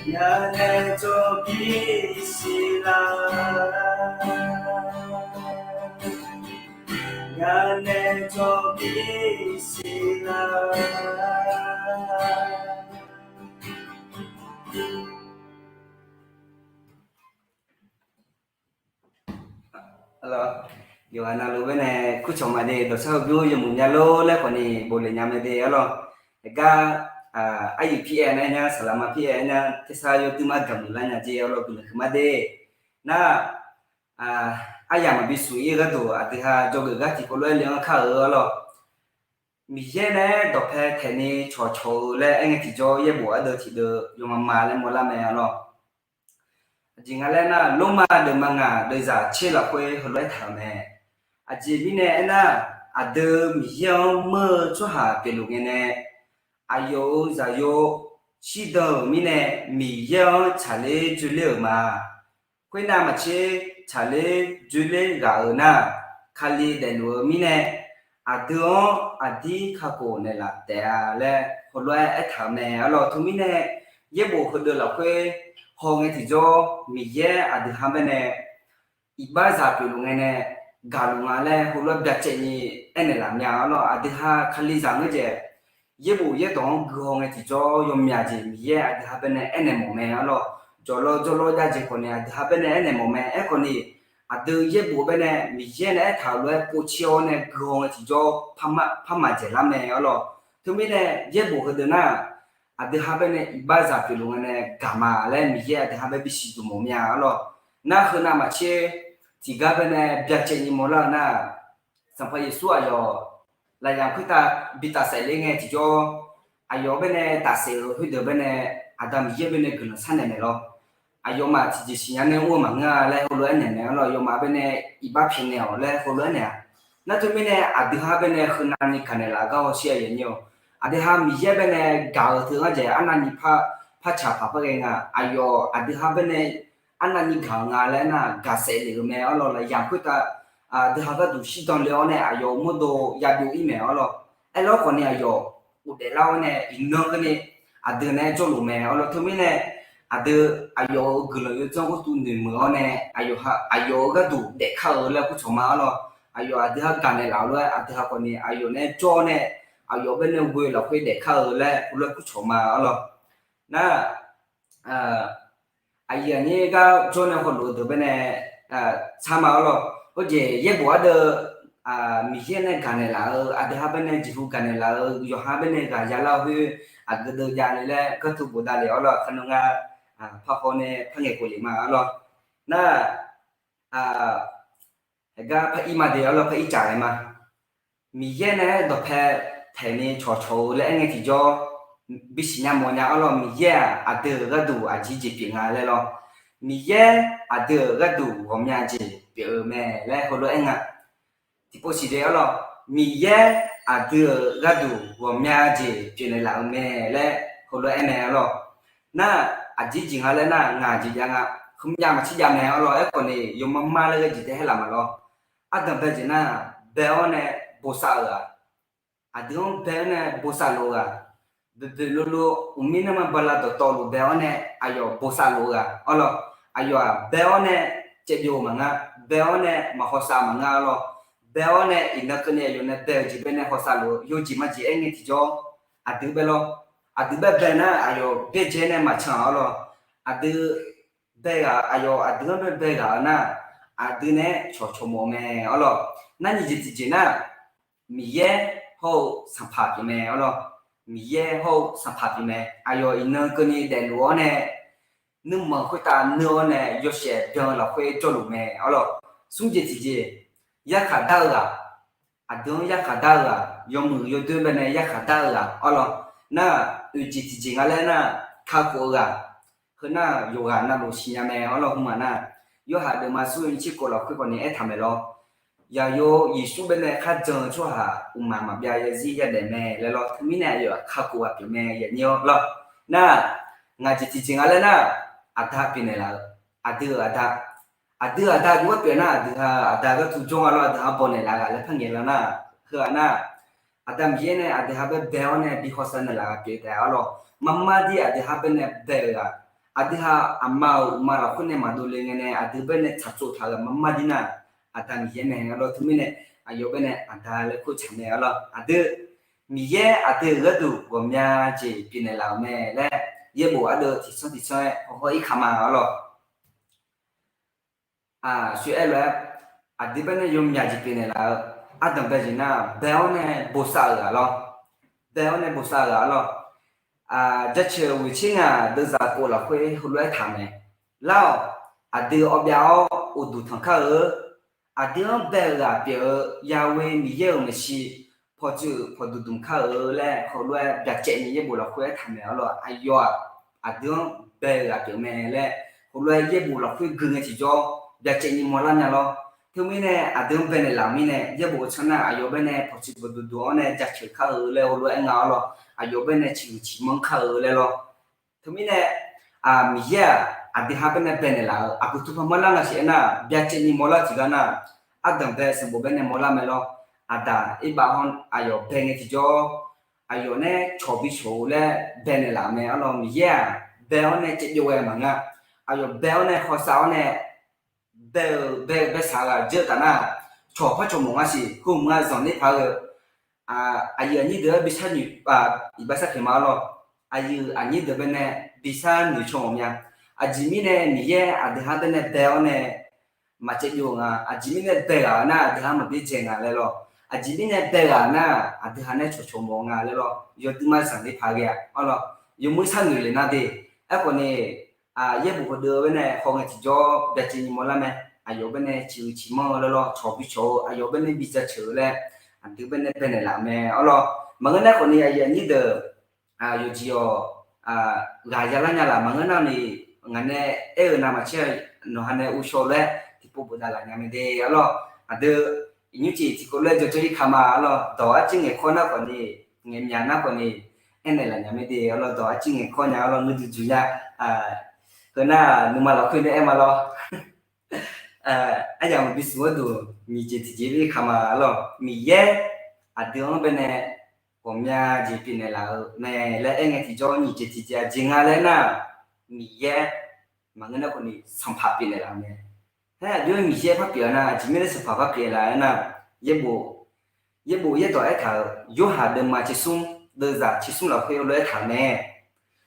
ngar nae jawr bisiq lar, ngar nae jawr bisiq lar. Yawqghaq navluf-aer nae kurcawq ma de, dawqsar-eu bymr yawmuiq nya lor laer khawfni bofle nya mae de arlawr. Aqgar, aryuif pir-aer nar nya, saqlaqma pir-aer nar tersar yawduir mar gaqmuiq lar nya jeq arlawr guiqlanq huiqma de. Nar, aryamq maqbi smq-ir-eu gharduq aqdui ha jawrgeuf gar tiqkawv lof-aer le-anr kar-eu arlawr. Miqyaer nae-aer dawqpae taeqni cawqcawq-eu laer aer ngae tiqjawr yaerbof ardeuv tiqdeuv yawma ma laer mawrlar mae arlawr. Aqjeq nga laer nar, Lormav deuq ma ngaq deuq zaq tser lafkhoer heulof-aer taq-euq mae. Aqjeq mirnae aernar, aqdui Miqyaer-anr meur-eu tsawrhaq pyeufluf ngae nae, aqyawf-euq zaqyo shirdan-euq mirnae Miqyaer-anr tsaqler dzoerler-euq ma. Khoernav maqtser tsaqler dzoerler ghaq-euq nar, Kali daefluf-eu mirnae, aqdui-anr aqdir kakhof naeqlaf taef-a laer heulof-aer aertaq-euq mae arlawr. Teumirnae yaerbof heudeuq lafkhoer haw ngae tiqjawr Miqyaer aqdui ha baenae iqbaxzaq pyeufluf ngae nae gaqluf nga laer heulof-aer byacaevni aernaeq laf mya arlawr. Aqdui ha Kalizaq ngeur jaeq yaerbof yaerdawq-anr guihaw ngae tiqjawr yawmyaq jeq Miqyaer aqdui ha baenae aernaeq mawf mae arlawr. Jawqlawr jawrlawr jav jeq khawfni aqdui ha baenae aernaeq mawf mae. Aerkhawfni aqdui yaerbof baenae Miqyaer nae aertaq-euq lof-aer povtser-awr nae guihaw ngae tiqjawr parmar dzaeqlar mae arlawr. Teumirnae yaerbof heudeuq nar, aqdui ha baenae iqbaxzaq pyeufluf ngae nae gaq ma laer Miqyaer aqdui ha bae bisiq duq mawf mya arlawr. Nar heunav maqtser tiqgar baenae byacaevni mawrlar-eu nar, Sanqpaq Yeqsur aqyawf lafyaq khoertav bi tafsaef ler ngae tiqjawr, aqyawf baenae tafsaef-euq khoerdeuq baenae Aqda Miqyaer baenae guiqlanq sharnaeq naeq lawr. Aqyawfmaf tiqjeq siqnya nae mr-eu maqngeur-a laer heulof-aer naeq mae arlawr. Aqyawfmaf baenae iqbax pyaeqnaeq-awq laer heulof-aer naeq-a. Nar teumirnae aqdui ha baenae heunav ni gaqnaeq laf gar hawsher-a yanyir-awq. Aqdui ha Miqyaer baenae gaq-eu teu ngar jaeq arnavni par parcaq paq par ghae nga. Aqyawf aqdui ha baenae arnavni gaq-eu nga laer nar, gaqsaef lef-euq mae arlawr. Lafyaq khoertav aqdui ha gharduq shirdan le-awr nae aqyawf-euq mawrdo yabyov ir mae arlawr. Aerlawr khawfni aqyawf ghofdaef lar-awr nae iqnan keuvni aqdui naeq-aer jawrluf mae arlawr. Teumirnae aqdui aqyawf-euq guiqlanq yawdzanr gharduq noeqmeuq-awr nae aqyawf-euq gharduq daefkar-eu laer kurcawq ma arlawr. Aqyawf aqdui ha gaqnaeq laf-eu lof-aer aqdui ha khawfni aqyawf naeq-aer jawr-awr nae aqyawf baenae ghoe lafkhoer daefkar-eu laer heulof-aer kurcawq ma arlawr. Nar aqyuif aqnyir gar jawr nae hawluf-eu deuq baenae tsar ma arlawr. Khoerjeq yaerbof ardeuv Miqyaer nae gaqnaeq laf-eu aqdui ha baenae jeqhu gaqnaeq laf-eu yawqha baenae ghaq yalar-eu khoer aqgeu deuv jav le laer gartu bofdav le arlawr. Kharnov ngar parhaw nae par ngaeq khof le ma arlawr. Nar aqgar par ir ma de arlawr, par ir caf ghae ma. Miqyaer nae-aer dawqpae taeqni cawqcawq-eu laer aer ngae tiqjawr bisiq nya mawf nya arlawr. Miqyaer-aq aqdui-euq gharduq aqjeq jeq pyeuf nga laer lawr. Miqyaer aqdui-euq gharduq ghawqmya jeq pyeuf-eu mae laer heulof-aer aer nga. Tiqpov siq de arlawr, Miqyaer aqdui-euq gharduq ghawqmya jeq pyeufnaeq laf-euq mae laer heulof-aer aer mae arlawr. Nar aqjeq jeq nga laer nar ngaq jeq jav nga, heumyav maqtser jav mae arlawr. Aerkhawfni yawmar mar laer ghae jeq tae haer laf ma lawr. Ardanq bae jeq nar, bae-awr nae bosav-euq ghaq, aqdui-anr bae-awr nae bosav luf-eu ghaq, boeqboeq lolo uqmir nanrma bala dawqtawvluf bae-awr nae aqyawf bosav luf-eu ghaq arlawr. Aqyawf-aq bae-awr nae caevbyov-eu maqnga, bae-awr nae maqhawsav maqnga arlawr. Bae-awr nae iqnan keuvni aqyawf nae bae-euq jeq baenae hawsav luf-eu yawjeq majeq aer ngae tiqjawr aqdui bae lawr. Aqdui bae bae nar aqyawf byaerdzae nae maqcan arlawr. Aqdui bae ghaq aqyawf aqdui-anr bae bae ghaq-eu nar aqdui nae-aer cawqcawq mawf-eu mae arlawr. Nar nyiq jeq tiqjeq nar Miqyaer hawr-eu sanqpaq pyeufmae arlawr. Miqyaer hawr-eu sanqpaq pyeufmae. Aqyawf iqnan keuvni daefluf-awr nae nuirmanq khoertav neur-awr nae yawshaef byan-eu lafkhoer jawrluf mae arlawr. Smr jeq tiqjeq yarkhaq dar-eu ghaq, aqdui-anr yarkhaq dar-eu ghaq, yawmuiq yawdoer baenae yarkhaq dar-eu ghaq arlawr. Nar oeq jeq tiqjeq nga laer nar kakhof-eu ghaq, heu nar yawqghaq navluf siqnya mae arlawr. Hmq maq nar, Yorhaq deuvma smr-eu nyiq tser khof lafkhoer khawfni aertaq maeq lawr. Yaqyo Yeqsur baenae kharjan-eu tsawrhaq uqmaq maqbyav yarzir yadaef mae laer lawr. Teumirnae aqyawf-aq kakhof ghaq pyeufmae yanyir-awr lawr. Nar ngaq jeq tiqjeq nga laer nar, aqda pyeufnaeq laf-eu, aqdui-euq aqda, aqdui aqda aqjox-aer pyeuf nar aqdui ha aqda gharduq jawr nga lawr. Aqdui ha bawnaeq laf ghaq laer par ngaeq la nar, heu-aq nar Aqda Miqyaer nae aqdui ha bae bae-awr nae bi hawsav naeqlaf ghaq pyeuf taef arlawr. Marmar dir aqdui ha baenae bae-euq ghaq, aqdui ha aqma-euq uqma lafkhoer nae maqdov le ngae nae aqdui baenae tsaqtsov taq-eu ghaq marmar dir nar, Aqda Miqyaer mae arlawr. Teumirnae aqyawf baenae aqda laer khoertsaq mae arlawr. Aqdui Miqyaer aqdui-euq gharduq ghawqmya jeq pyeufnaeq laf-euq mae laer yaerbof ardeuv tiqsanr tiqsanr-aer hawhaw ir kaq ma arlawr. Aqshoe aer lof-aer, aqdui baenae yawmyaq jeq pyeufnaeq laf-eu ardanq bae jeq nar, bae-awr nae bosav-euq ghaq lawr. Bae-awr nae bosav-euq ghaq lawr. Jaceuq ghoeqtser ngaq deuvzaq khof lafkhoer heulof-aer taq mae. Lar-awq, aqdui awbyav-awr uqduq tanq kar-eu, aqdui-anr bae-euq ghaq pyeuf-eu Yahweh Miqyaer-euq maeqshi pawqtsuif pawqdmq dmq kar-eu laer heulof-aer byacaevni yaerbof lafkhoer aertaq mae arlawr. Aqyawf-aq aqdui-anr bae-euq ghaq pyeuf mae laer heulof-aer yaerbof lafkhoer gui ngae tiqjawr byacaevni mawrlar nya lawr. Teumirnae aqdui-anr baenaeq laf-euq mirnae yaerbof tsanr nar aqyawf baenae pawqtsuif pawqdmq dmq-awr nae jaceuq kar-eu laer heulof-aer nga arlawr. Aqyawf baenae ciqhuiq ciqmanr kar-eu laer lawr. Teumirnae Miqyaer-aq aqdui ha baenae baenaeq laf-eu aqgeu tuvpaq mawrlar nga siq aernar, byacaevni mawrlar tiqgar nar, ardanq bae sanqbof baenae mawrlar mae lawr. Aqdaq irbaf hawr aqyawf bae ngae tiqjawr, aqyawf nae cawq bi cawq-eu laer baenaeq laf-euq mae arlawr. Miqyaer-aq bae-awr nae caevbyov ghae maqnga. Aqyawf bae-awr nae hawsav-awr nae bae-euq bae-eu bae saq-eu ghaq dzeur-eu taf nar, cawq par cawq mawf nga siq. Khoermq nga zanqler paq-aer ghae-eu aqyuif aqnyir deuq-aer bi sharnoeq, iqbax sharpyaeq ma arlawr. Aqyuif aqnyir deuq baenae bi sharnoeq caw mawf mya. Aqjeq mirnae Miqyaer aqdui ha baenae bae-awr nae maqcaevbyov-eu nga. Aqjeq mirnae bae ghaq-eu nar aqdui ha maqbyaerdzae nga laer lawr. Aqjeq mirnae bae ghaq nar aqdui ha nae cawqcawq mawf nga laer lawr. Yawduima zanqler paq ghae-a arlawr. Yawmuiq sharnoeq le nar de. Aerkhawf ni yaerbof heudeuv-eu baenae haw ngae tiqjawr byacaevni mawrlar mae. Aqyawf baenae ciqhuiq ciqmanr-eu laer lawr, cawq bi cawq-eu, aqyawf baenae bi jaceuq-eu laer aqdui baenae baenaeq laf-euq mae arlawr. Maqngeur nar khawf ni aqyuif aqnyir deuq yawqjeq-awq, ghaq yalar nya laf maqngeur nar ni, ngaq nae aer-eu navmaqtser nawq ha nae uvshaw laer tiqpov bofdav laf nya mae de arlawr. Aqdui iqnymr cif tiqkawv laer jawrjawr ir kaq ma arlawr. Dawq arciv ngaeqkawr nar khawf ni, ngaeqmyaq nar khawf ni, aernaeq laf nya mae de arlawr. Dawq arciv ngaeqkawr nya arlawr, nuiduq juq nya. Teunar nuima lafkhoer nae aer ma lawr. Aryamq bisuq gharduq nyiq jeq tiqjeq bi kaq ma lawr. Miqyaer aqdui-anr baenae ghawqmya jeq pyeufnaeq laf-eu mae laer aer ngae tiqjawr nyiq jeq tiqjeq aqjeq nga laer nar, Miqyaer maqngeur nar khawf ni sanqpaq pyeufnaeq laf-eu mae. Aer aqdui-anr Miqyaer par pyeuf-a nar, aqjeq mirnae sanqpaq par pyeufnaeq laf-aer nar, yaerbof yaerdawq aertaq-euq Yorhaq deuvma tsersmr deuvzaq tsersmr lafkhoer heulof-aer aertaq-euq mae.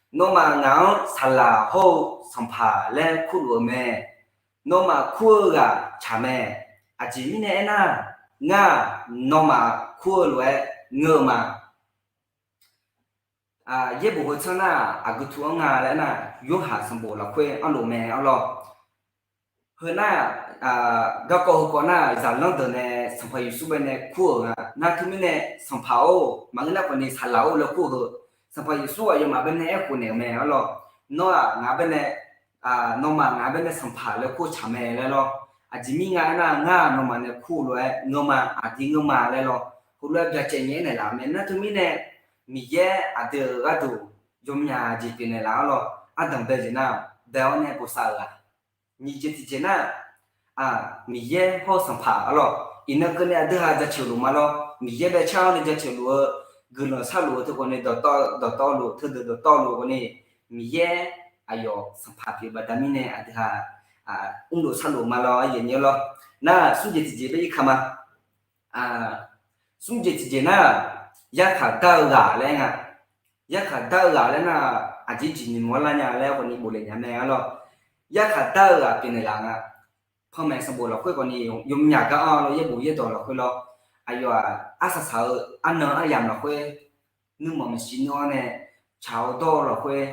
Nawmaf ngaq-anr saqlaq hawr-eu sanqpaq laer kurluf-eu mae. Nawmaf kur-eu ghaq tsaq mae. Aqjeq mirnae aernar, ngar-aq nawmaf kur-eu lof-aer ngeur-eu ma. Yaerbof heu tsanr nar, aqgeu tu-anr nga laer nar, Yorhaq sanqbof lafkhoer anrlof mae arlawr. Heu nar, garkawv heukawv nar, zaqlanr deuq nae Sanqpaq Yeqsur baenae kur-euq nga. Nar teumirnae, Sanqpaq-or, maqngeur nar khawf ni saqlaq-or laer kur-eu heu, Sanqpaq Yeqsur aqyawfmaf baenae aerkhof naeq-euq mae arlawr. Nawr-aq ngaq baenae, nawmaf ngaq baenae sanqpaq laer kur-eu tsaq mae laer lawr. Aqjeq mir nga aernar, ngar nawmaf nae kur-eu lof-aer ngeur ma, aqdir ngeur ma laer lawr. Heulof-aer byacaevni aernaeq laf-eu mae. Nar teumirnae, Miqyaer aqdui-euq gharduq yawmyaq jeq pyeufnaeq laf arlawr. Ardanq bae jeq nar, bae-awr nae bosav-euq-aq, nyiq jeq tiqjeq nar, Miqyaer hawr-eu sanqpaq arlawr. Iqnan keuvni aqdui ha jaceuq luf ma lawr. Miqyaer bae car-awr nae jaceuq luf-eu, guiqlanq sharluf-eu teukhawf ni dawqtawv, dawqtawvluf, teudeuq dawqtawvluf khawf ni, Miqyaer aqyawf sanqpaq pyeuf baqda mirnae aqdui ha mrluf sharluf ma lawr, aqyuif aqnyir lawr. Nar smr jeq tiqjeq bae irka ma. Smr jeq tiqjeq nar, yarkhaq dar-eu ghaq laer nga. Yarkhaq dar-eu ghaq laer nar, aqjeq jeq nymq-anr lar nya laer khawf ni bofle nya mae arlawr. Yarkhaq dar-eu ghaq pyeufnaeq laf nga. Panmaeq sanqbof lafkhoer khawf ni yawmyaq gar-anr lawr, yaerbof yaerdawq lafkhoer lawr. Aqyawf-aq arsaq saq-eu arnan aryamq lafkhoer, nuirmanq maeqshi nuir-awr nae tsaq-awr dawr-eu lafkhoer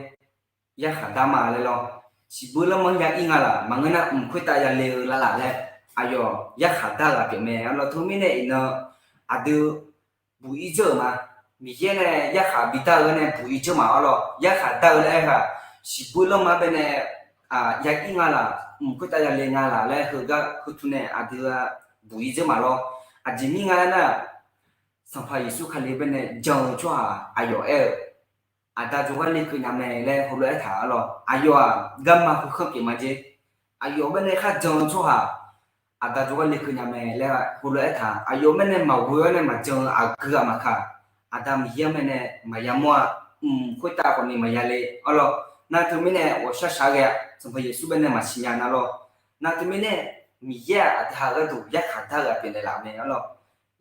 yarkhaq dar ma laer lawr. Siqbuir lanrmanr ya ir nga laf, maqngeur nar mq khoertav yale-eu lar laf laer, aqyawf yarkhaq dar-eu ghaq pyeuf mae arlawr. Teumirnae iqnan aqdui buq ir dzeur-euq ma. Miqyaer nae yarkhaq bidar-eu gar nae buq ir dzeur ma arlawr. Yarkhaq dar-eu laer aer-aq, siqbuir lanrmanr baenae ya ir nga laf, mq khoertav yale nga laf laer heugar heutu nae aqdui-a buq ir dzeur ma lawr. Aqjeq mir nga aernar, Sanqpaq Yeqsur Kali baenae jan-eu tsawrhaq aqyawf aer-eu, Aqda jawrgar lekeuv nya mae laer heulof-aer aertaq arlawr. Aqyawf-aq garma khoerkanr pyeuf ma jer. Aqyawf baenae kharjan-eu tsawrhaq Aqda jawrgar lekeuv nya mae laer heulof-aer aertaq. Aqyawf baenae maqghoe-awr nae maqjan-eu aqgeu ghaq maqkaq, Aqda Miqyaer-anr mae nae maqya mawr-a. Mq khoertav khawf ni maqya le arlawr. Nar teumirnae ghawqshaq shaq ghae-a, Sanqpaq Yeqsur baenae maqsiq nya nar lawr. Nar teumirnae, Miqyaer-aq aqdui ha gharduq yarkhaq dar-eu ghaq pyeufnaeq laf mae arlawr.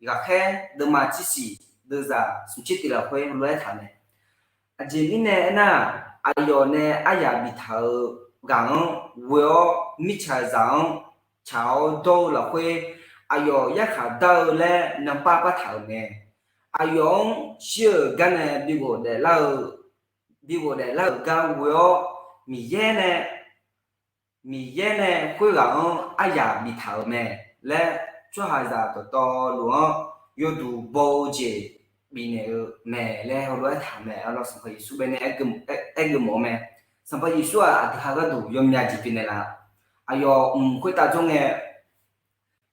Ghaqkhaer deuvma tsersiq deuvzaq smq tser tiq lafkhoer lof-aer taq mae. Aqjeq mirnae aernar, aqyawf nae aryaq biftaq-euq ghaq-anr ghoe-awr mirtsaqzaq-anr tsaq-awr dawr-eu lafkhoer, aqyawf yarkhaq dar-eu laer nanpav partaq-euq mae. Aqyawf-anr shir-euq gar nae bi ghofdaef lar-eu, bi ghofdaef lar-euq gar ghoe-awr, Miqyaer nae Miqyaer nae khoerghaq-anr aryaq biftaq-euq mae laer, tsawrhaqzaq dawqtawvluf-anr yawduq baw-eu jeq bifnaeq-eu mae laer heulof-aer taq mae arlawr. Sanqpaq Yeqsur baenae aergeuf mawf-eu mae. Sanqpaq Yeqsur-aq aqdui ha gharduq yawmya jeq bifnaeq laf. Aqyawf mq khoertav jawr ngae,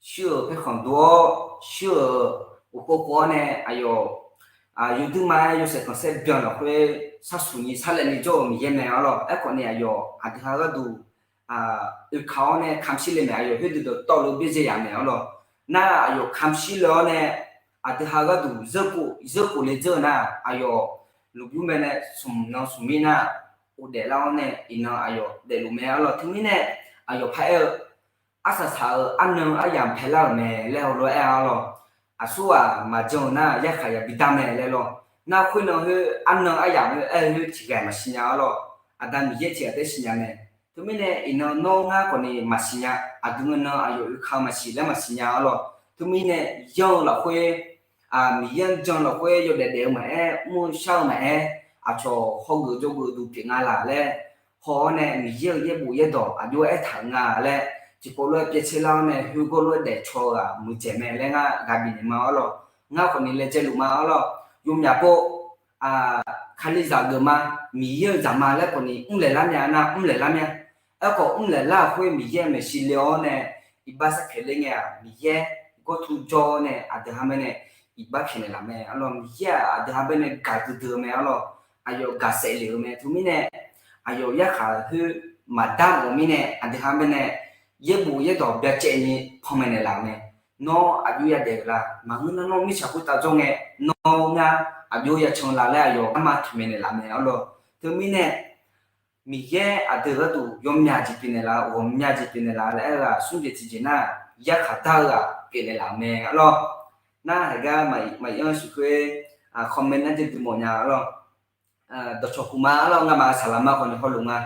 shir-euq paerkhanq dov-awr, shir-euq uqkhov khov-awr nae aqyawf yawduirma-aer yawshaef khanqsaer byan lafkhoer sharsuq ni sarlaevni jawr-euq Miqyaer mae arlawr. Aerkhawf ni aqyawf aqdui ha gharduq oeka-awr nae kamq shir le mae. Aqyawf khoerdeuq dawqtawvluf byaerdzae yaf mae arlawr. Nar aqyawf kamq shir le-awr nae aqdui ha gharduq zeurkhof le dzeur-eu nar, aqyawf lmqbymr mae nae smq nan smq mir nar ghofdaef lar-awr nae iqnan aqyawf daefluf mae arlawr. Teumirnae aqyawf paraer-eu, arsaq saq-euq arnan aryamq paelar-euq mae laer heulof-aer aer-a arlawr. Aqsurghaq maqjan-eu nar yarkhaq ya bidar mae laer lawr. Nar khoernan khoer arnan aryamq khoer aer-eu khoer tiqghaq maqsiq nya arlawr. Aqda Miqyaer tiqghaq taef siqnya mae. Teumirnae iqnan nawr ngar khawf ni maqsiq nya. Aqdui ngeur nan aqyawf oeka-eu maqsiq laer maqsiq nya arlawr. Teumirnae yanr-eu lafkhoer, Miqyaer-anr jan lafkhoer yawdaef daef-eu maqaer, mr-eu shar-eu maqaer, aqcawq hawgeuf jawrgeuf duq pyeuf nga laq laer haw-awr nae Miqyaer-euq yaerbof yaerdawq aqjox-aer aertaq-euq nga laer tiqkawv lof-aer pyaev tser lar-awr nae heugar lof-aer daefcaw-eu ghaq muiqdzaeq mae laer ngar ghaq bifnaeq ma arlawr. Ngar khawf ni laejae luf ma arlawr. Yawmyaq pov, Kalizaq geufma, Miqyaer-euq zaqma laer khawf ni mrlaeq lar mya nar mrlaeq lar mya. Aerkhawf mrlaeq lar-euq khoer Miqyaer maeqshi le-awr nae iqbax sarpyaeq ler ngae-aq, Miqyaer gawrtur jawr-awr nae aqdui ha bae nae iqbax pyaeqnaeq laf mae arlawr. Miqyaer-aq aqdui ha bae nae gaqdui dui-eu mae arlawr. Aqyawf gaqsaef lef-eu mae. Teumirnae aqyawf yarkhaq khoer maqdar mawf-eu mirnae, aqdui ha baenae yaerbof yaerdawq byacaevni panmaeq naeqlaf-euq mae. Nawr aqjox yadaef-euq la? Maqngeur nar nawr mirtsaq khoertav jawr ngae, nawr ngar aqjox yacan la laer aqyawf arma toeqmaeq naeqlaf mae arlawr. Teumirnae Miqyaer aqdui gharduq yawmyaq jeq pyeufnaeq laf-eu, ghawqmya jeq pyeufnaeq laf-eu laer aer-eu-aq, smr jeq tiqjeq nar yarkhaq dar-eu-aq pyeufnaeq laf-euq mae arlawr. Nar haiq gar maqir-anr sheuqkhoer comment nar jir duimawf nya arlawr. Dawqcawq kuqma arlawr, ngamaf saqlaqma khawf ni hawluf nga.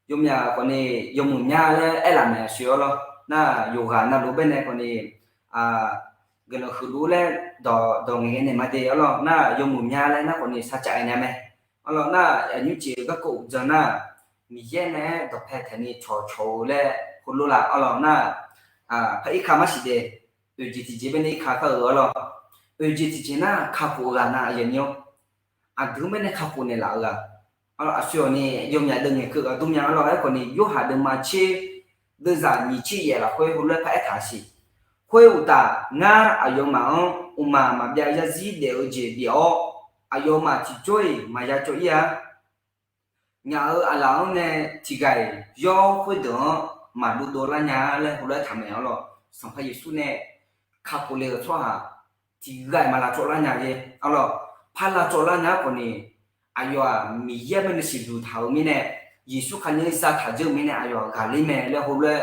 Yawmyaq khawf ni yawmuiq mya laer aerlaf naeq-a sheuq arlawr. Nar yawqghaq navluf baenae khawf ni guiqlanq huiqluf laer dawq dawq ngaeqghae naeq ma de arlawr. Nar yawmuiq mya laer nar khawf ni sarcav aer nya mae arlawr. Nar aqnymr cif-eu garkawv uqdzan nar, Miqyaer nae-aer dawqpae taeqni cawqcawq-eu laer heulof la arlawr. Nar par irka marsiq de, oeq jeq tiqjeq baenae irka kar-eu arlawr. Oeq jeq tiqjeq nar kakhof-eu ghaq na aqyawf ni-awr, aqdui-anr baenae kakhof naeqlaf-eu ghaq. Aqsur awq ni yawmyaq deuvngaeq keuv ghaq dur mya arlawr. Aerkhawf ni Yorhaq deuvma tser deuvzaq nyiq tser yaef lafkhoer heulof-aer par aertaq-a siq. Khoeruqtaf, ngar aqyawfmaf-anr mqmaq maqbyav yarzir daef-eu jeq bif-awr, aqyawfmaf tiqjawr-iq maqya cawv-ir-a. Ngaq-euq aqlaf-anr nae tiqghaq-iq yawr khoerdeuq-anr maqdov dovlar nya-a laer heulof-aer taqmaeq arlawr. Sanqpaq Yeqsur nae kakhof le-euq tsawrhaq tiqghaq-iq maq lavcawv lar nya-a arlawr. Par lavcawv lar nya-ar khawf ni, aqyawf-aq Miqyaer-anr baenae siqduq taq-euq mirnae, Yeqsur Kali-anr zataq dzeur-eu mirnae aqyawf-aq ghaqler mae laer heulof-aer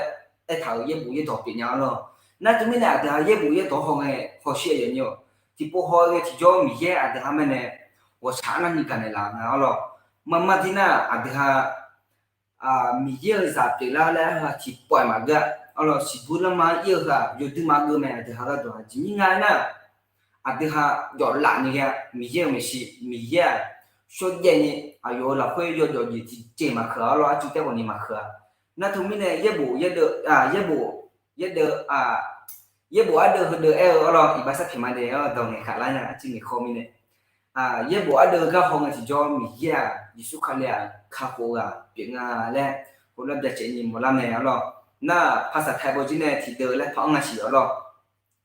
aertaq-euq yaerbof yaerdawq pyeuf nya arlawr. Nar teumirnae aqdui ha yaerbof yaerdawq haw ngae hawsher aqyawf ni-awq. Tiqpov haw-eu ngae tiqjawr Miqyaer aqdui ha baenae ghawqshaq arnavni gaqnaeq laf nga arlawr. Marmar dir nar aqdui ha Miqyaer-euq zaq pyeuflar laer heu-aq tiqpawf-iq maqgeur-a arlawr. Siqbuir lanrma-anr ir-eu heu-aq yawduima geuv mae. Aqdui ha gharduq aqjeq mir nga aernar, aqdui ha jawflaf ni ghae-a. Miqyaer-euq maeqshi Miqyaer-aq shawrjaev ni aqyawf-euq lafkhoer yawjawf jeq tiqjeq maqkeuq-a arlawr. Arcuiv taef khawf ni maqkeuq-a. Nar teumirnae yaerbof yaerdeuv, yaerbof yaerdeuv, yaerbof ardeuv heudeuv aer-eu arlawr. Iqbax sarpyaeq ma de-a dawq ngaeqkhav lar nya arcuiv ngaeqkhaw mirnae, yaerbof ardeuv gar haw ngae tiqjawr Miqyaer-aq Yeqsur Kali-aq kakhof ghaq pyeuf nga laer heulof-aer byacaevni mawflar mae arlawr. Nar paqsaq taiq bawjir nae tiqdeuv laer par-anr nga siq arlawr.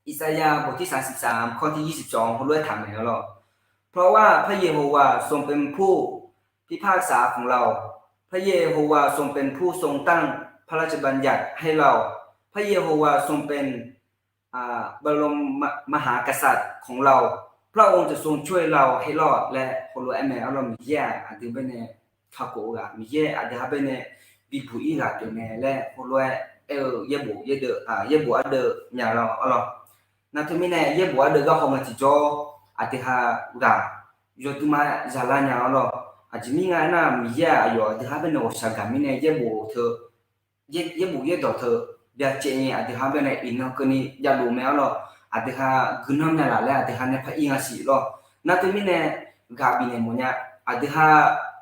อิสยาห์ บทที่สามสิบสาม ข้อที่ยี่สิบสอง heulof-aer taqmaeq arlawr. เพราะว่าพระเยโฮวาทรงเป็นผู้พิพากษาของเรา พระเยโฮวาทรงเป็นผู้ทรงตั้งพระราชบัญญัติให้เรา พระเยโฮวาทรงเป็น บรมมหากษัตริย์ของเรา พระองค์จะทรงช่วยเราให้รอด laer heulof-aer mae arlawr. Miqyaer-aq aqdui baenae kakhof-eu ghaq, Miqyaer aqdui ha baenae bibuq-ir ghaq pyeuf mae laer heulof-aer aer-eu yaerbof yaerdeuv, yaerbof ardeuv nya lawr arlawr. Nar teumirnae yaerbof ardeuv gar haw ngae tiqjawr aqdui ha ghaq yawduima zalar nya arlawr. Aqjeq mir nga aernar, Miqyaer-aq aqyawf aqdui ha baenae ghawqshaq gaq mirnae yaerbof teu yaerbof yaerdawq teu byacaevni aqdui ha baenae iqnan keuvni javluf mae arlawr. Aqdui ha guiqlanq mya laf laer aqdui ha nae par ir nga siq lawr. Nar teumirnae ghaq bifnaeq mawfnya. Aqdui ha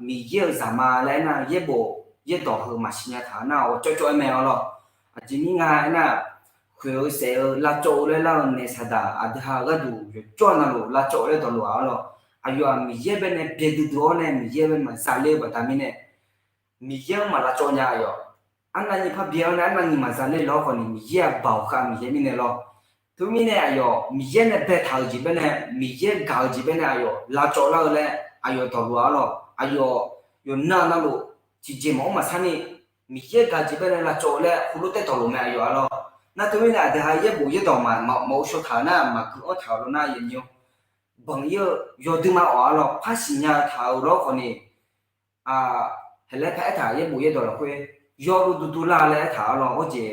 Miqyaer-euq zaqma laer aernar, yaerbof yaerdawq heu maqsiq nya taq nar-awq cawvcawv-aer mae arlawr. Aqjeq mir nga aernar, khoeq-eu saef-eu lavcawv-eu laer lar-eu naef saqdaq aqdui ha-euq gharduq yawqjawr navluf lavcawv-eu laer dawqluf-aq arlawr. Aqyawf-aq Miqyaer baenae byaeduidui-awr nae Miqyaer bae maqzaqler-eu baqda mirnae, Miqyaer-anr maq lavcawv nya aqyawf. Arnavni parbyae-awr nae arnavni maqzaqler lawr khawf ni Miqyaer-aq baoq khav Miqyaer mirnae lawr. Teumirnae aqyawf Miqyaer nae baetaq-euq jeq baenae, Miqyaer gaq-eu jeq baenae aqyawf lavcawv lar-eu laer aqyawf dawqluf-aq arlawr. Aqyawf yawqnan navluf tiqjeq maqmr maqsar ni Miqyaer gaq-eu jeq baenae lavcawv-eu laer heulof taef dawqluf mae aqyawf arlawr. Nar teumirnae aqdui ha yaerbof yaerdawq maq maqghovshaw taq-euq nar, maqgui-anr taq-euq lawr nar yaeqnymr banq-ir-eu yawduima awq arlawr, par siqnya-eu taq-euq lawr khawf ni, heulof-aer par aertaq yaerbof yaerdawq lafkhoer yawr lor durdur lar laer aertaq arlawr. Hawjeq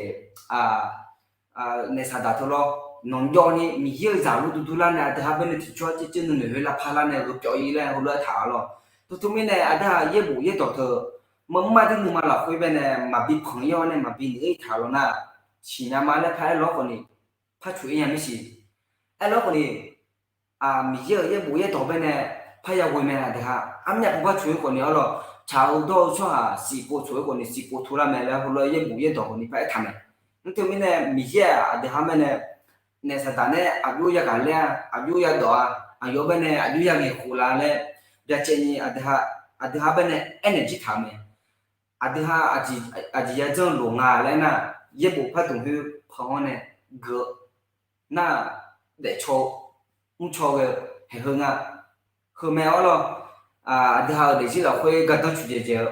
naef saqdaq teu lawr, nawq jawv ni Miqyaer-euq zaq lor durdur lar nae aqdui ha baenae tiqjawr tsertser nuinoeq khoer lavpar lar nae gheu pyawv-ir laer heulof-aer taq arlawr. Teumirnae aqdui ha yaerbof yaerdawq teu marmar dir nuima lafkhoer baenae maqbi panq-ir-awr nae maqbi noeq-ir taq lawr nar, siqnya ma laer par aer lawr khawf ni, par coq-ir nya mirsiq. Aerlawr khawf ni, Miqyaer-euq yaerbof yaerdawq baenae parya ghoe mae aqdui ha. Armyav pov par coq-ir khawf ni arlawr, tsaq-eu dawr-eu tsawrhaq siqpov coq-ir khawf ni siqpov tov lar mae laer heulof-aer yaerbof yaerdawq khawf ni par aertaq mae. Nar teumirnae Miqyaer-aq aqdui ha baenae naef saqdaq nae aqjox yagaq ler-a, aqjox yadawq-a, aqyawf baenae aqjox yangaeq khof la laer byacaevni aqdui ha baenae aernaeq jir taq-eu mae. Aqdui ha aqjeq ya janr-eu loq nga laer nar, yaerbof pardmq khoer pan-awr nae geu-eu nar, daefcaw-eu mrcaw ghae-eu haeq heu nga. Heu mae arlawr, aqdui ha-euq daefzir lafkhoer gardanr cuq dzaeqdzaeq-eu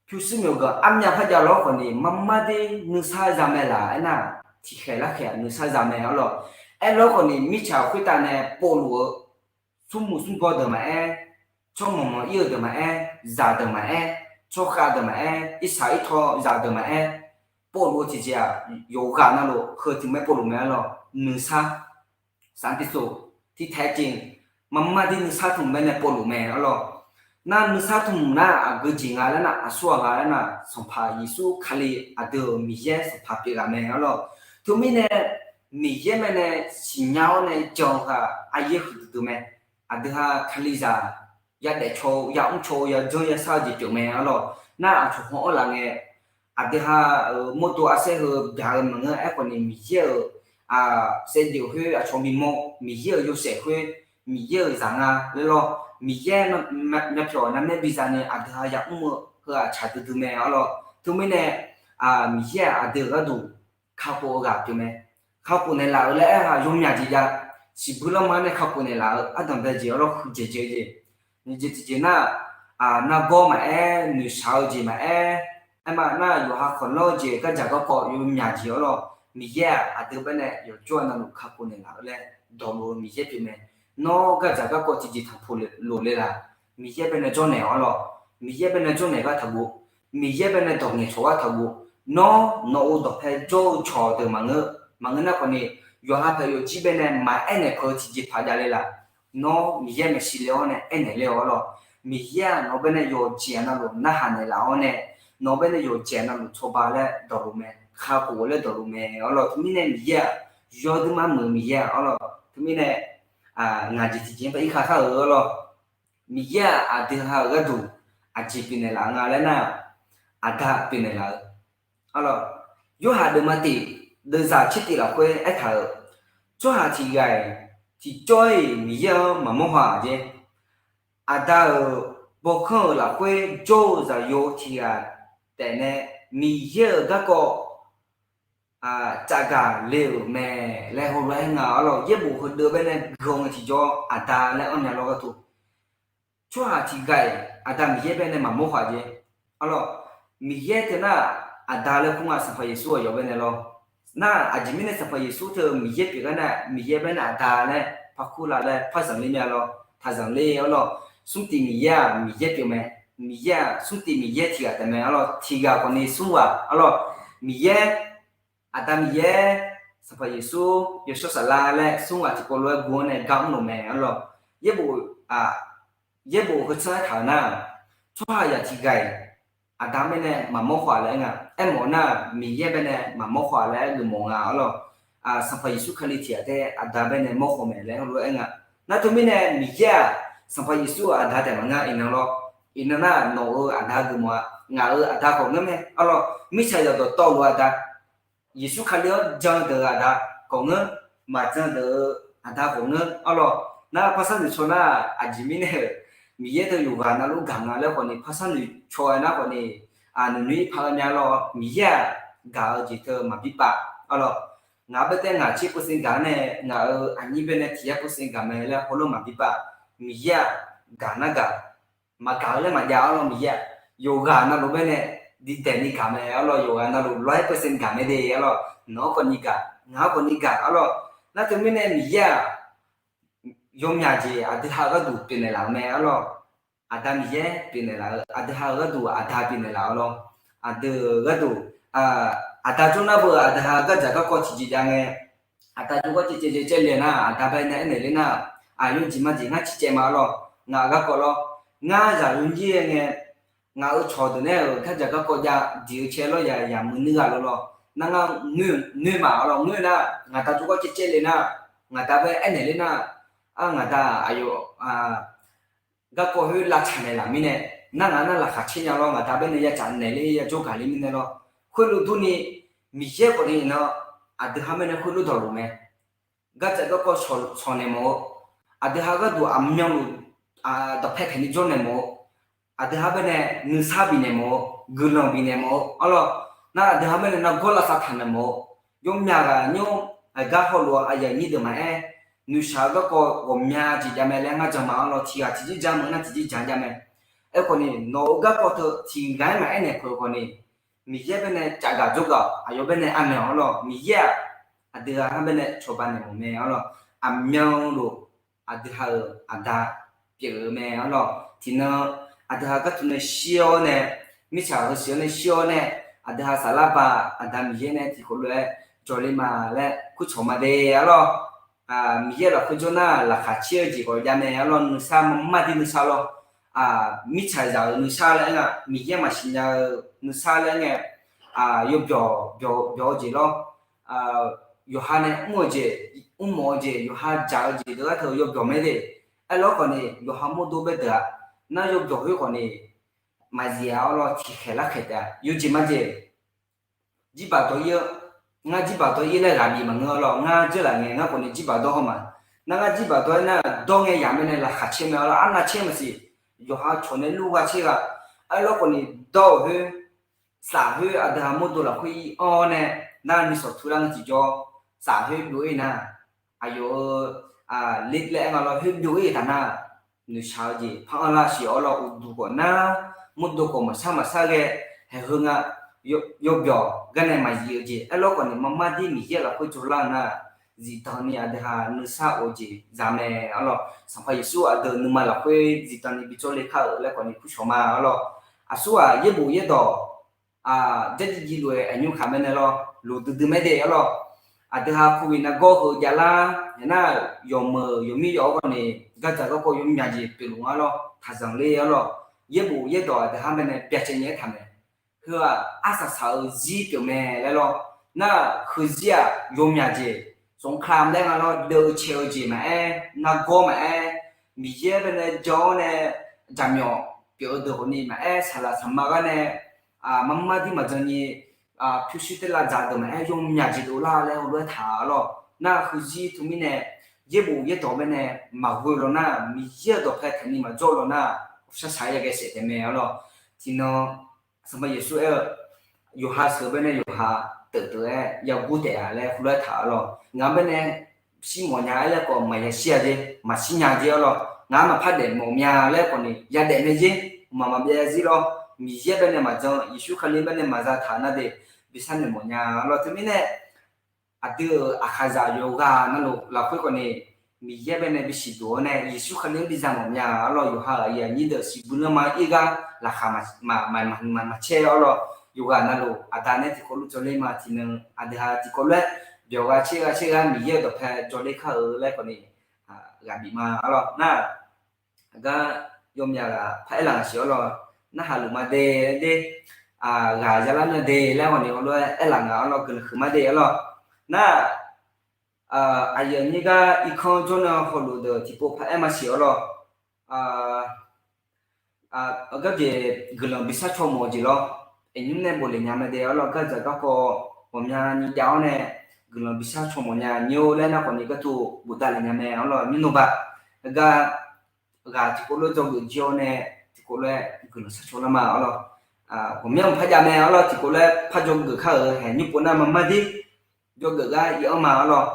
pyurshuir myawqganq armyav par jav lawr khawf ni, marmar dir nuisar za mae laf aernar, tiqkhaeq larkhaeq-aq nuisar za mae arlawr. Aerlawr khawf ni, mirtsaq khoertav nae povluf-eu, smrmuiq smrbaw deuq maqaer, tsawrmawq mawq-ir-eu deuq maqaer, zaqdeuq maqaer, tsawrkhav deuq maqaer, irsaq irtaw zaqdeuq maqaer, povluf-eu tiqjeq-aq, yawqghaq navluf heu tiq mae povluf mae arlawr. Nuisar, saqtiqsoq, tiqtaeq jeq, marmar dir nuisar tmq mae nae povluf mae arlawr. Nar nuisar tmq nar aqgeu jeq nga laer nar, aqsur ghaq nga laer nar, Sanqpaq Yeqsur Kali aqdui-euq Miqyaer Sanqpaq pyeuf ghaq mae arlawr. Teumirnae Miqyaer mae nae siqnya-awr nae jan-eu ghaq aryaer huiqdui dui mae. Aqdui ha Kalizaq yadaef caw-eu, yamr caw-eu, yajanr yashar-eu jeq pyeuf mae arlawr. Nar aqcawq haw-anr laf ngae, aqdui ha-euq mawrdo arsaer heu byaq-eu maqngeur. Aerkhawf ni Miqyaer-euq saevdzeuf khoer aqcawq bimawr, Miqyaer-euq yawshaef khoer, Miqyaer-euq zaq nga laer lawr. Miqyaer myavpyawq narmaer biza ni aqdui ha yamr-eu heu-aq tsaq duidui mae arlawr. Teumirnae Miqyaer-aq aqdui-euq gharduq kakhof-eu ghaq pyeuf mae. Kakhof naeqlaf-eu laer aer-aq, yawmyaq jeq jav, siqbuir lanma nae kakhof naeqlaf-eu ardanqbae jeq arlawr, huiqdzaeq dzae-eu jeq. Nyiq jeq tiqjeq nar, nargawr maqaer, noeqshaq-eu jeq maqaer, aerma nar yawqha khawqlanr-eu jeq, gardzaq garkawv yawmyaq jeq arlawr, Miqyaer-aq aqdui baenae yawqjawr-a navluf kakhof naeqlaf-eu laer dawqluf-eu Miqyaer pyeuf mae. Nawr gardzaq garkawv tiqjeq tanqpuq lof le laq, Miqyaer baenae jawrnaeq arlawr. Miqyaer baenae jawrnaeq gar taqguv, Miqyaer baenae dawq ngaeqcawq gar taqguv. Nawr nawq-euq dawqpae jawr-eu cawq deuq maqngeur. Maqngeur nar khawf ni, yawqha paeq yawfjir baenae maqaer naeq peuq-eu tiqjeqpaq jav le laq. Nawr Miqyaer maeqshi le-awr nae aernaeq ler-awq arlawr. Miqyaer-aq nawq-eu baenae yawqjeq-a navluf narhaq naeqlaf-awr nae, nawq-eu baenae yawqjeq-a navluf cawba laer dawqluf mae, kakhof-eu laer dawqluf mae arlawr. Teumirnae Miqyaer-aq yawduima muiq-eu Miqyaer-a arlawr. Teumirnae ngaq jeq tiqjeq-anr paer irkhav kar-euq arlawr. Miqyaer-aq aqdui ha-euq gharduq aqjeq pyeufnaeq laf nga laer nar, aqda pyeufnaeq laf-eu arlawr. Yorhaq deuvma tif, deuvzaq tser tif lafkhoer aertaq-euq, tsawrhaq tiq ghaq-iq tiqjawr-iq Miqyaer-anr maqmawr haw-aq jeq, aqda-euq bawrkanr-euq lafkhoer jawr-eu zaqyo tiq ghaq taef nae Miqyaer-euq garkawv tsafgaq le-euq mae laer heulof-aer nga arlawr. Yaerbof heudeuv baenae guihaw ngae tiqjawr aqda laer anrnya lawr gharduq, tsawrhaq tiq ghaq-iq aqda Miqyaer baenae maqmawr haw-aq jeq arlawr. Miqyaer teu nar aqda laer kur nga, Sanqpaq Yeqsur aqyawf baenae lawr. Nar aqjeq mirnae Sanqpaq Yeqsur teu Miqyaer pyeuf gar nar, Miqyaer baenae aqda laer parkur la laer par zanqler mya lawr, taq zanqler arlawr. Smrtiv Miqyaer-aq Miqyaer pyeuf mae. Miqyaer-aq smrtiv Miqyaer tiq ghaq taef mae arlawr. Tiq ghaq khawf ni smr ghaq arlawr. Miqyaer, aqda Miqyaer, Sanqpaq Yeqsur, Yawshawr Saflar laer smr ghaq tiqkawv lof-aer guv-anr nae gar mrluf mae arlawr. Yaerbof, yaerbof heu tsanr aertaq-euq nar, tsawrhaqzaq tiq ghaq-iq aqda baenae maqmawr khawf laer aer nga. Aermawf nar Miqyaer baenae maqmawr khawf laer aer geufmawf nga arlawr. Sanqpaq Yeqsur Kali tiq ghaq taef-aer aqda baenae mawr khawf mae laer heulof-aer aer nga. Nar teumirnae Miqyaer-aq Sanqpaq Yeqsur-euq aqda taef maqngeur iqnan lawr. Iqnan nar nawq-euq aqda geufmawf-a, ngaq-euq aqda khawf ngeur mae arlawr. Mirtsaq yawqdawq tawvluf-eu aqda, Yeqsur Kali-anr jan deuq-euq aqda khawf ngeur, maqjan deuq-eu aqda khawf ngeur arlawr. Nar parsar noeqcaw nar aqjeq mirnae-euq Miqyaer teu yawqghaq navluf gaq nga laer khawf ni parsar noeqcaw-aer nar khawf ni, noeqnoeq-ir paq-eu mya lawr. Miqyaer-aq gaq-eu jeq teu maqbi paf arlawr. Ngaq-euq baetaev ngaq tser percent gaq-anr nae, ngaq-euq aqnyir baenae tiq yar percent gaq mae laer heulof maqbi paf. Miqyaer-aq gaq nar gaq, maqgaq-eu laer maqjav arlawr. Miqyaer-aq yawqghaq navluf baenae diqdaeq ni gaq mae arlawr. Yawqghaq navluf lof-aer percent gaq mae de arlawr. Nawq-anr khawf ni gaq, ngaq-anr khawf ni gaq arlawr. Nar teumirnae Miqyaer-aq yawmyaq jeq aqdui ha-euq gharduq pyeufnaeq laf-euq mae arlawr. Aqda Miqyaer pyeufnaeq laf-eu, aqdui ha-euq gharduq aqda pyeufnaeq laf-eu lawr. Aqdui-euq gharduq, aqda jawrnar beu aqdui ha gardzaq garkawv tiqjeq jav ngae, aqda jawrgar caevcaev caevcaev le nar, aqda baenae aernaeq ler nar, aqyawf jeq ma jeq ngar ciqcaev ma lawr. Ngaq-euq garkawv lawr, ngar zaqyo nyir-aer ngae, ngaq-euq cawqdeuq nae-euq gardzaq garkawv jav diq-eu cae lawr, yaq yaq muiq nuir ghaq lawr lawr. Nar ngar noer ma lawr, noer nar ngaq da jawrgar caevcaev le nar, ngaq da bae aernaeq ler nar, ar ngaq da aqyawf garkawv khoer lavtsaq naeqlaf mirnae, nar ngaq nar laqkhaq caer nya lawr, ngaq da baenae ya tsaq naeq ler ya jawrgaq ler mirnae lawr. Khoerlof durni, Miqyaer khawf ni iqnan aqdui ha mirnae khoerlof dawqluf mae. Gardzaq garkawv shawq naeq mawf-eu, aqdui ha gharduq aqmyanluf dawqpae taeq ni jawr naeq mawf-eu, aqdui ha baenae nuisar bifnaeq mawf-eu, guiqlanq bifnaeq mawf-eu arlawr. Nar aqdui ha baenae nargawr lavsav taq naeq mawf-eu, yawmyaq ghaq nymr aqgar hawluf-eu aqyuif aqnyir deuq maqaer, noeqshaq-eu garkawv ghawqmya jeq jav mae laer ngar jan ma arlawr. Tiq ghaq tiqjir ja meuq nar tiqjir ja jav mae. Aerkhawf ni nawq-euq garkawv teu tiqghaq-aer maqaer naeq peuq-eu khawf ni, Miqyaer baenae cafgaq jawrgaq-awq. Aqyawf baenae anaeq-awr lawr, Miqyaer-aq aqdui-aq ha baenae cawba naeq mawf mae-awr lawr. Aqmyanluf aqdui ha-euq aqda pyeuf-eu mae-awr lawr. Tiqnan aqdui ha gartuf nae shir-awr nae, mirtsaq heusiq-awr nae shir-awr nae, aqdui ha saflar ba Aqda Miqyaer nae tiqkawv lof-aer jawrler ma laer kurcawq ma de-awr lawr. Miqyaer lafkhoer jawr nar laqkhaq caer-eu jeq khawf jav mae-awr lawr. Nuisar maqmar dir nuisar lawr. Mirtsaqzaq-euq nuisar laer aer nga, Miqyaer maqsiq nya-eu nuisar laer aer ngae, yawbyawq byawq-eu jeq lawr. Yawqha nae mr-eu jeq, mrmawf-eu jeq, yawqha dzaq-eu jeq deuq-anr teu yawbyawq mae de. Aerlawr khawf ni yawqha mawrdo bae deuq-aq, nar yawbyawq khoer khawf ni maqzif-awr lawr, tiqkhaeq larkhaeq taef-a. Yawjeq majeq jirbaq dawr ir-eu, ngar jirbaq dawr ir laer ghaq bif maqngeur-awr lawr. Ngar dzeurlaf ngae ngar khawf ni jirbaq dawr haw ma. Nar ngar jirbaq dawr-aer nar dawr ngae yaq mae nae laqkhaq caer mae-awr lawr, arnav caer maqsiq. Yawqha cawq nae lur gha caer gha. Aerlawr khawf ni dawr-euq khoer, saf khoer aqdui ha mawrdo lafkhoer ir-awr nae, nar nuisawq tular ngae tiqjawr, saf khoer byov-ir nar, aqyawf-euq ler laer aer nga lawr, khoer byov-ir taq nar, noeqshaq-eu jeq par anrlar siq-awr lawr. Uqduq khawf nar, mawrdo khawf maqsar maqsar ghae, haeq heu nga, yawbyawq gar nae maqzif-eu jeq. Aerlawr khawf ni maqmar dir Miqyaer lafkhoer jawrlar-eu nar, zifdan ni aqdui ha nuisar of-eu jeq za mae-awr lawr. Sanqpaq Yeqsur aqdui nuima lafkhoer zifdan ni bi jawrle kar-euq laer khawf ni kurcawq ma-awr lawr. Aqsur-aq yaerbof yaerdawq jarjir jir lof-aer aqnymr khaq mae nae lawr, loq duidui mae de-awr lawr. Aqdui ha โควิด nargawr heu javlar-aer nar, yawqmeuq yawqmir yawf-awr khawf ni gardzaq garkawv yawmyaq jeq pyeufluf nga lawr, taqzanq ler-awr lawr. Yaerbof yaerdawq aqdui ha mae nae byacaevni aertaq mae. Heu-aq arsaq saq-eu zir pyeuf mae laer lawr. Nar heuzir-aq yawmyaq jeq, สงคราม laer nga lawr, deuv-eu cae-eu jeq maqaer, nargawr maqaer, Miqyaer bae nae jan-awr nae jaqmyawf pyeuf-eu deuq khawf ni maqaer, saqlaq saqma gar nae maqmar dir maqjan ni pyurshuir taerlav dzaq-eu deuq maqaer, yawmyaq jeq dovlar laer heulof-aer taq-awr lawr. Nar heuzir teumirnae yaerbof yaerdawq bae nae maqghoe law nar, Miqyaer-euq dawqpae taeqni maqjawr law nar, ghawqshaq shaq-aer yaghae saef taef mae-awr lawr. Tiqnan Sanqpaq Yeqsur aer-eu, yawqha sheuq bae nae yawqha teuf teuf-aer yagur taef-a laer heulof-aer taq-awr lawr. Ngaq bae nae shir mawf nya-aer laer khawf maqya shir-a jer, maqshir nya jer-awr lawr. Ngaq maqpar daef mawf mya laer khawf ni yadaef mae jer, mqmaq maqbyav zir lawr. Miqyaer bae nae maqjan, Yeqsur Kali bae nae maqza taq nar de, bi sharnoeq mawf nya-awr lawr. Teumirnae aqdui-euq aqkhaqzaq yawqghaq navluf lafkhoer khawf ni, Miqyaer bae nae bisiq duq-awr nae Yeqsur Kali-anr biza mawf mya-awr lawr. Yawqha aqyuif aqnyir deuq siqbuir lanma ir gar laqkhaq maqcaer-awr lawr. Yawqghaq navluf aqda nae tiqkawv lof jawrler ma. Tiqnan aqdui ha tiqkawv lof-aer byawq gha caer gha caer gha Miqyaer-euq dawqpae jawrler kar-eu laer khawf ni ghaq bif ma-awr lawr. Nar aqgar yawmyaq ghaq par aerlaf ngaq siq-awr lawr. Narhaq luf ma de, de, ghaq yalar nya de laer khawf ni heulof-aer aerlaf ngaq-awr lawr, guiqlanq huiq ma de-awr lawr. Nar aqyuif aqnyir gar irkanr jawrnan hawluf deuq tiqpov par aer ma siq-awr lawr. Garjeq guiqlanq bishar caw mawf-eu jeq lawr, aqnymr nae bofle nya ma de-awr lawr. Gardzaq garkawv ghawqmyani jav-awr nae guiqlanq bishar caw mawf nya nyir-or laer nar khawf ni gartuv bofdav le nya mae-awr lawr. Nymr nawba heugar ghaq tiqkawv lof dzawgeuf jir-awr nae tiqkawv lof-aer guiqlanq shar caw lar ma-awr lawr. Ghawqmyanr maqpar jav mae-awr lawr. Tiqkawv lof-aer par dzawgeuf kar-euq haeq nymr pov nar maqmar dir dzawgeuf gar ir-anr ma-awr lawr.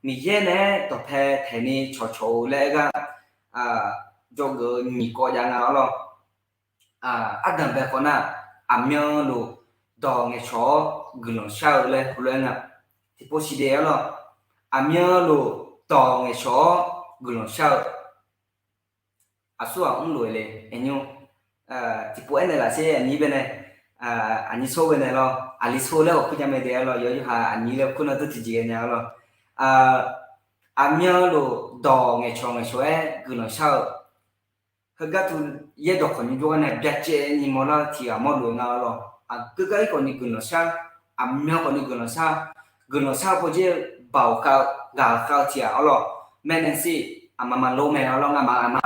Miqyaer nae dawqpae taeqni cawqcawq-eu laer aer gar dzawgeuf-eu nyiq kawv jav nga-awr lawr. Ardanq bae khawf nar, aqmyanluf dawq ngaeqcawq-awr guiqlanq shar-eu laer heulof-aer nga. Tiqpov siqde-awr lawr, aqmyanluf dawq ngaeqcawq-awr guiqlanq shar-eu aqsur ghaq mrluf-eu le, aqnymr, tiqpov aernaeq laf sher aqnyir bae nae, aqnyir sor bae nae lawr, aqli sor laer ghawq kur nya mae de-awr lawr. Yawqha aqnyir laer kur nar dur tiqjeq ghae nya-awr lawr. Aqmyanluf dawq ngaeqcawq ngaeqcawq-aer guiqlanq shar-eu heugar tu yaerdawq khawf nymr jawrgar nae byacaevni mawrlar-eu tiq ghaq mawrluf-eu nga-awr lawr. Aqgeu gar ir khawf ni guiqlanq shar, aqmyan khawf ni guiqlanq shar, guiqlanq shar-eu pawdzer-eu baoq khav-eu ghaq khav-eu tiq ghaq-awr lawr. Maeqnaeq shir, aqma ma lor mae-awr lawr, ngamaf aqma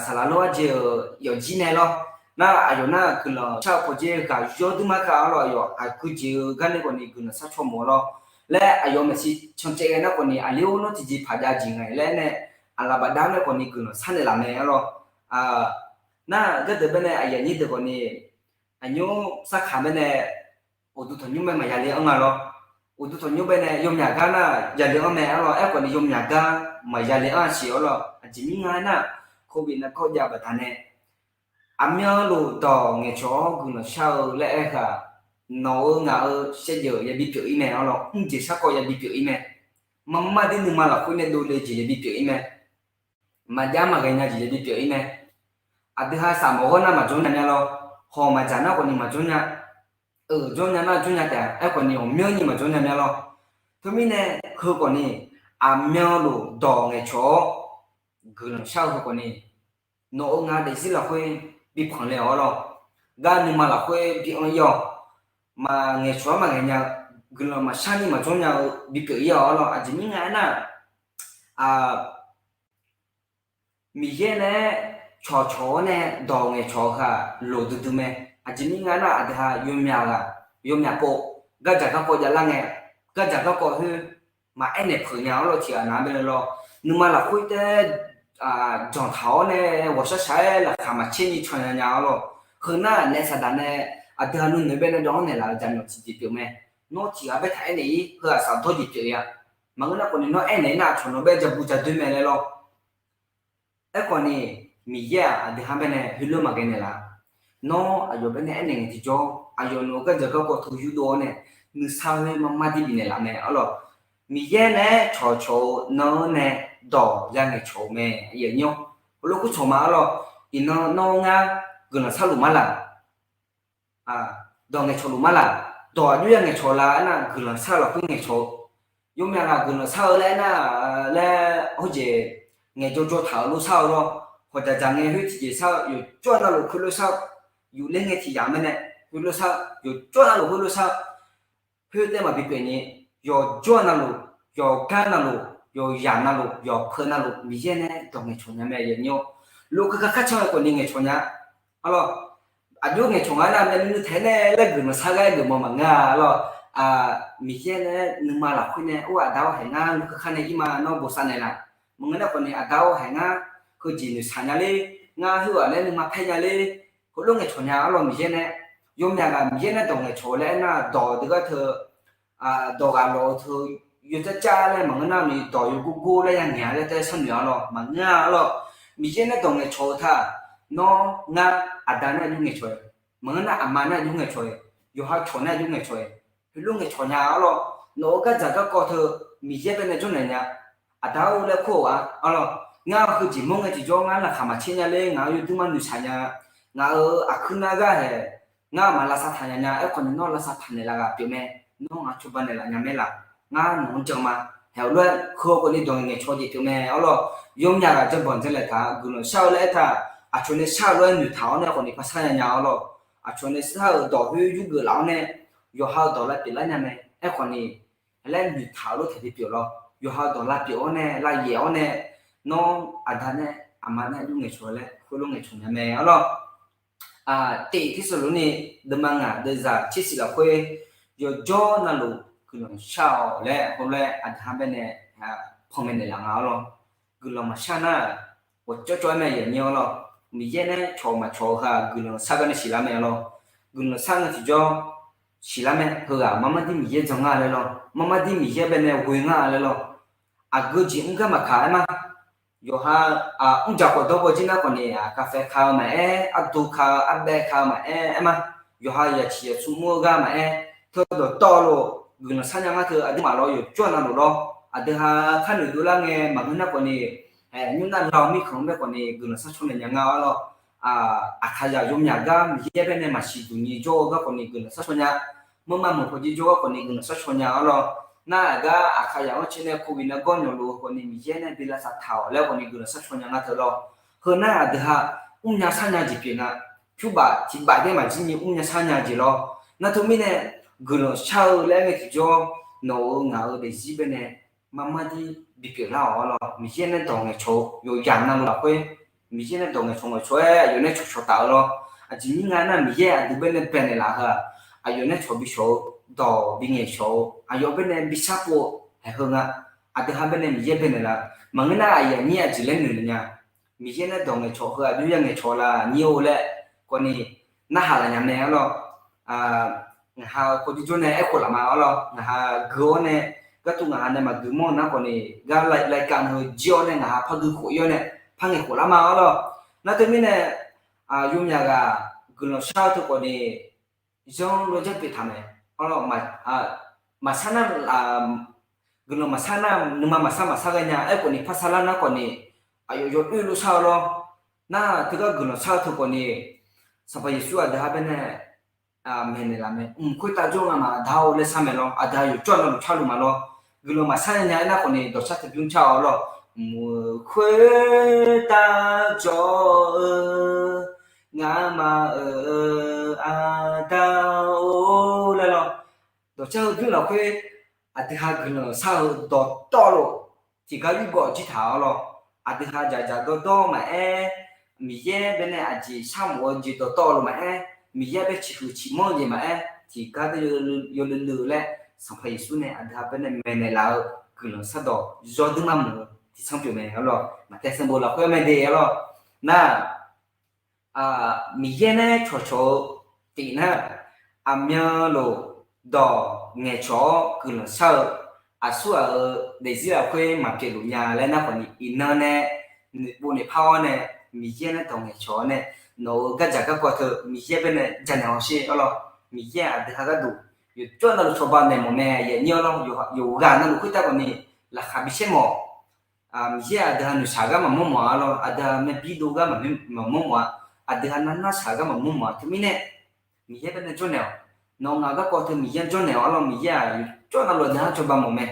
saqlaq lor arjeq-euq yawqjir nae lawr. Nar aqyawf nar guiqlanq shar-eu pawdzer ghaq yawr dur mar khav-awr lawr, aqyawf aqgeu jeq-eu gar nae khawf ni guiqlanq shar caw mawf-awr lawr. Laer aqyawf maeqshi cancaev ghae nar khawf ni aqli-or nawr tiqjeq paq jav jeq ngae laer nae, aqlaf bafdav nae khawf ni guiqlanq shar naeqlaf mae-awr lawr. Nar gardeuq bae nae aqyuif aqnyir deuq khawf ni aqnymr sarkaq bae nae uqduq tanqnymr mae maqya le-anr nga lawr. Uqduq tanqnymr bae nae yawmyaq gar nar ya le-anr mae-awr lawr. Aerkhawf ni yawmyaq gar maqya le-anr-a siq-awr lawr. Aqjeq mirnae aernar, โควิด nargawr jav baqdanae Aqmyanluf dawq ngaeqcawq-awr guiqlanq shar-eu laer aer-eu-aq, nawq-euq ngaq-euq shaevdzeuf yabi pyeuf-ir mae. Arlawr, mrjeq sarkawv yabi pyeuf-ir mae. Marmar dir nuima lafkhoer nae dovle jeq yabi pyeuf-ir mae. Maqjav maqghae nya jeq yabi pyeuf-ir mae. Aqdui ha saf mawf ghawr nar maqjawr nya mya lawr. Hawq maqdzaq nar khawfni maqjawr nya. Euq jawr nya nar jawr nya taef-a. Aerkhawfni ghawqmyanrni maqjawr nya mya lawr. Teumirnae heukhawfni aqmyanluf dawq ngaeqcawq-awr guiqlanq shar-eu heukhawfni nawq-euq ngaq-euq daefzir lafkhoer bipanq le-awq arlawr. Gar nuima lafkhoer bi anr-ir-awq. Maqngaeqcawq-anr maqngaeq nya-eu, guiqlanq maqshar ni maqjawr nya-eu bipyeuf-ir-awq arlawr. Aqjeq mirnae aernar, Miqyaer nae cawqcawq-awr nae dawq ngaeqcawq-eu heu-aq loq duidui mae. Aqjeq mirnae aernar, aqdui ha yawmyaq ghaq, yawmyaq pov, gardzaq garkawv javlar ngae, gardzaq garkawv khoer maqaer naeq peuq nya arlawr. Tiqghaq naq-anr bae lawr, nuima lafkhoer taef-aer janqtaq-awr nae ghawqshaq shaq-aer laqkhaq maqtser ni can nya nya arlawr. Heu nar naef saqdaq nae aqdui ha nuinoeq bae nae dawv-anr naeqlaf-eu jaqmyawf tiqjeq pyeuf mae. Nawr tiqghaq bae taq aernaeq-ir, heu-aq safdawr jeq pyeuf-a. Maqngeur nar khawfni nawr aernaeq nar aqcawq nawq bae jabu jadoer mae laer lawr. Aerkhawfni Miqyaer-aq aqdui ha bae nae heulof maqghae naeqlaf. Nawr aqyawf bae nae aernaeq ngae tiqjawr, aqyawf nawq-euq gardzaq garkawv teu yurdov-awr nae nuisar khoer marmar dir bifnaeq laf mae arlawr. Miqyaer nae-aer cawqcawq-eu nan-anr nae dawq ya ngaeqcawq-eu mae. Heulof kur cawq ma arlawr. Iqnan nawr ngar guiqlanq sharluf mar laq, dawq ngaeqcawq luf mar laq. Dawq aqjox ya ngaeqcawq la aernar, guiqlanq shar-eu lafkhoer ngaeqcawq-eu. Yawmyaq ghaq guiqlanq shar-eu laer aernar, laer hawjeq ngaeqjawr jawr taq-euq lof shar-eu lawr. Hawqdzaq dzaq ngae khoer tiqjeq shar-eu, yawqjawr-a navluf khoerlof shar-eu. Yufler ngae tiq yamq-aer nae khoerlof shar-eu, yawqjawr-a navluf khoerlof shar-eu. Khoer taef maqbi pyeuf ni, yawqjawr-a navluf, yawqgar navluf, yawqyamq navluf, yawqpeuq navluf Miqyaer nae dawq ngaeqcawq nya mae. Lof kakar kar can-eu khawfni ngaeqcawq nya. Arlawr, aqjox ngaeqcawq nga nar nae nuinui taef-aer nae laer guiqlanq shar gar-aer geufmawf maqngeur-a arlawr. Miqyaer nae-aer nuima lafkhoer nae or aqda-awr haeq ngar lof kakar nae ir ma nawr bosav naeqlaf. Maqngeur nar khawfni aqda-awr haeq ngar heujeq noeqshaq nya ler, ngar khoerghaq nae nuima paer nya ler, heulof ngaeqcawq nya arlawr. Miqyaer nae, yawmyaq ghaq Miqyaer nae dawq ngaeqcawq laer aernar, dawq deuq gar teu dawq ghaq lawq-eu teu yawcar car laer maqngeur nar ni, dawq yawgor gor laer ya ngaeq-a laer taef-aer sharnoeq-a lawr. Maqngeur-a arlawr. Miqyaer nae dawq ngaeqcawq-eu taq, nawr ngar aqda nae aqjox ngaeqcawq-eu, maqngeur nar aqma nae aqjox ngaeqcawq-eu, yawqha cawq nae aqjox ngaeqcawq-eu, heulof ngaeqcawq nya arlawr. Nawq-euq gardzaq garkawv teu Miqyaer bae nae jawrnaeq nya. Aqda-or laer kur-eu-aq arlawr, ngar heujeq mawr ngae tiqjawr ngar laqkhaq maqtser nya ler, ngaq-euq yawduir mar noeqshaq nya, ngaq-euq aqkuir nar gar haeq ngar maq lavsav taq nya nya. Aerkhawfni nawr lavsav taq naeqlaf ghaq pyeuf mae. Nawr ngaq cawba naeqlaf nya mae laf. Ngar nawq-anr jan ma. Haeq-eu lof-aer heu-eu khawfni dawq ngaeqcawq jeq pyeuf mae arlawr. Yawmyaq ghaq janrbanq janrlaeq taq guiqlanq shar-eu laer aertaq, aqcawq nae shar-eu lof-aer noeqtaq-awr nae khawfni par shar nya nya arlawr. Aqcawq nae shar-euq dawq khoer yurgeuf laf-awr nae yawqha-eu dawq lavpyeuf lar nya mae. Aerkhawfni laer noeqtaq-eu lof taqbi pyeuf lawr. Yawqha-eu dawq lavpyeuf-awr nae lavyaef-awr nae, nawr aqda nae aqma nae aqjox ngaeqcawq laer khoerlof ngaeqcawq nya mae arlawr. Tif Tersaqlorni deuvma ngaq deuvzaq tsersiq lafkhoer, yawqjawr navluf guiqlanq shar-awq laer heulof-aer aqda ha bae nae panmaeq naeqlaf nga arlawr. Guiqlanq maqshar nar, ghawqcawv cawv-aer mae yawnyir arlawr. Miqyaer nae cawq maqcawq-eu heu-aq guiqlanq shar gar nae siqlar mae arlawr. Guiqlanq shar ngae tiqjawr siqlar mae. Heughaq marmar dir Miqyaer jan ngar laer lawr, marmar dir Miqyaer bae nae ghoe ngar laer lawr. Aqgeu jeq mr gar maqkaq-aer ma. Yawqha mrjaq khawf dawr baw jir nar khawfni, aqkaqfae ka-eu maqaer, ardu ka-eu arbaev ka-eu maqaer aer ma. Yawqha yaqciq yaqsur mr-eu gar maqaer, teu dawqtawvluf guiqlanq shar nya ngar teu aqduimaf lawr yawqjawr navluf lawr. Aqdui ha kharnoeq dovlar ngae maqngeur nar khawfni, nymr nar lar-eu mirkhanq-anr bae khawfni guiqlanq shar caw naeq nya nga arlawr. Aqkaqzaq yawmyaq gar Miqyaer bae nae maqsiq duq nyi jawr-eu gar khawfni guiqlanq shar caw nya. Manrma meuq pawjir jawr gar khawfni guiqlanq shar caw nya arlawr. Nar aqgar aqkaqzaq-anr cae nae covid nar gawr nyawq lof-eu khawfni Miqyaer nae bi lavsav taq-awq laer khawfni guiqlanq shar caw nya nga teu lawr. Heu nar aqdui ha mrnya shar nya jeq pyeuf nga. Pyurbaf tiqbaf daer maqjir ni mrnya shar nya jeq lawr. Nar teumirnae guiqlanq shar-eu laer ngae tiqjawr, nawq-euq ngaq-euq daefzir bae nae marmar dir bipyeuf lar-awq arlawr. Miqyaer nae dawq ngaeqcawq-eu yawqyaq navluf lafkhoer, Miqyaer nae dawq ngaeqcawq ngaeqcawq-aer aqyawf nae cawqcawq taf-eu lawr. Aqjeq mirnae nar Miqyaer aqdui bae nae baenaeq laf heu-aq, aqyawf nae cawq bishawq-eu, dawq bingaeq shawq-eu, aqyawf bae nae bishar pov-eu haeq heu nga. Aqdui ha bae nae Miqyaer baenaeq laf. Maqngeur nar aqyuif aqnyir aqjeq laer noeq naeq nya. Miqyaer nae dawq ngaeqcawq heu aqjox ya ngaeqcawq la nyir-or laer khawfni narhaq laf nya mae arlawr. Ngaq ha-eu pawjir jawr nae aerkhof laf ma arlawr. Ngaq ha gui-awr nae, gartuv ngaq ha nae maqgui mawr-eu nar khawfni, gar laikav heu jir-awr nae ngaq ha par gui khof-ir-awr nae par ngaeq khof lar ma arlawr. Nar teumirnae Yawmyaq ghaq guiqlanq shar-eu teu khawf ni, zanr lof janr pyeuf taq mae. Maqsar nar, guiqlanq maqsar nar, nuima maqsar maqsar ghae nya. Aerkhawf ni par sar lar nar khawf ni, aqyawf yawoer lof shar-eu lawr. Nar teugar guiqlanq shar-eu teu khawf ni, Sanqpaq Yeqsur aqdui ha baenae maeqnaeq laf mae. Mq khoertav jawr-eu ngamaf aqda-or laer shar mae lawr. Aqda yawqjawr navluf carluf ma lawr. Guiqlanq maqsar nya aernar khawf ni dawqshar taqbymr car-awr lawr. Mq khoertav jawr-eu ngamaf-euq aqda-or laer lawr. Dawqshar heubymr lafkhoer aqdui ha guiqlanq shar-eu dawqtawvluf tiqgar yurgawv jir taq-awr lawr. Aqdui ha dzaqdzaq dawrdawr maqaer, Miqyaer baenae aqjeq sharmawf-eu jeq dawqtawvluf maqaer, Miqyaer bae ciqhuiq ciqmanr-eu jeq maqaer, tiqgar yawluiv luiv laer Sanqpaq Yeqsur nae aqdui ha baenae maeqnaeq laf-eu guiqlanq shardawq yawduir mar muiq-eu tiqtsanr pyeuf mae-awr lawr. Maqtaev sanqbof lafkhoer mae de-awr lawr. Nar Miqyaer nae cawqcawq-eu tif nar, aqmyanluf dawq ngaeqcawq-awr guiqlanq shar-eu aqsurghaq-euq daefzir lafkhoer maqpyeuf luf nya laer nar khawf ni, iqnan nae noeqpov noeqpar-awr nae, Miqyaer nae dawq ngaeqcawq-awr nae, nawq-euq gardzaq garkawv teu Miqyaer baenae janaeq hawsher-awr lawr. Miqyaer aqdui ha gharduq yawqjawr navluf cawba naeq mawf mae. Aqyuif aqnyir-awr lawr, yawqghaq navluf khoertav khawf ni laqkhaq bi caer mawf. Miqyaer aqdui ha noeqshaq gar maqmawr mawf-a lawr, aqdui ha myav bir dov gar maqmawr mawf-a, aqdui ha nav narshaq gar maqmawr mawf-a. Teumirnae Miqyaer baenae jawrnaeq-awq. Nawq ngaq garkawv teu Miqyaer jawrnaeq-awq-awr lawr, Miqyaer-aq yawqjawr navluf aqdui ha cawba mawf mae.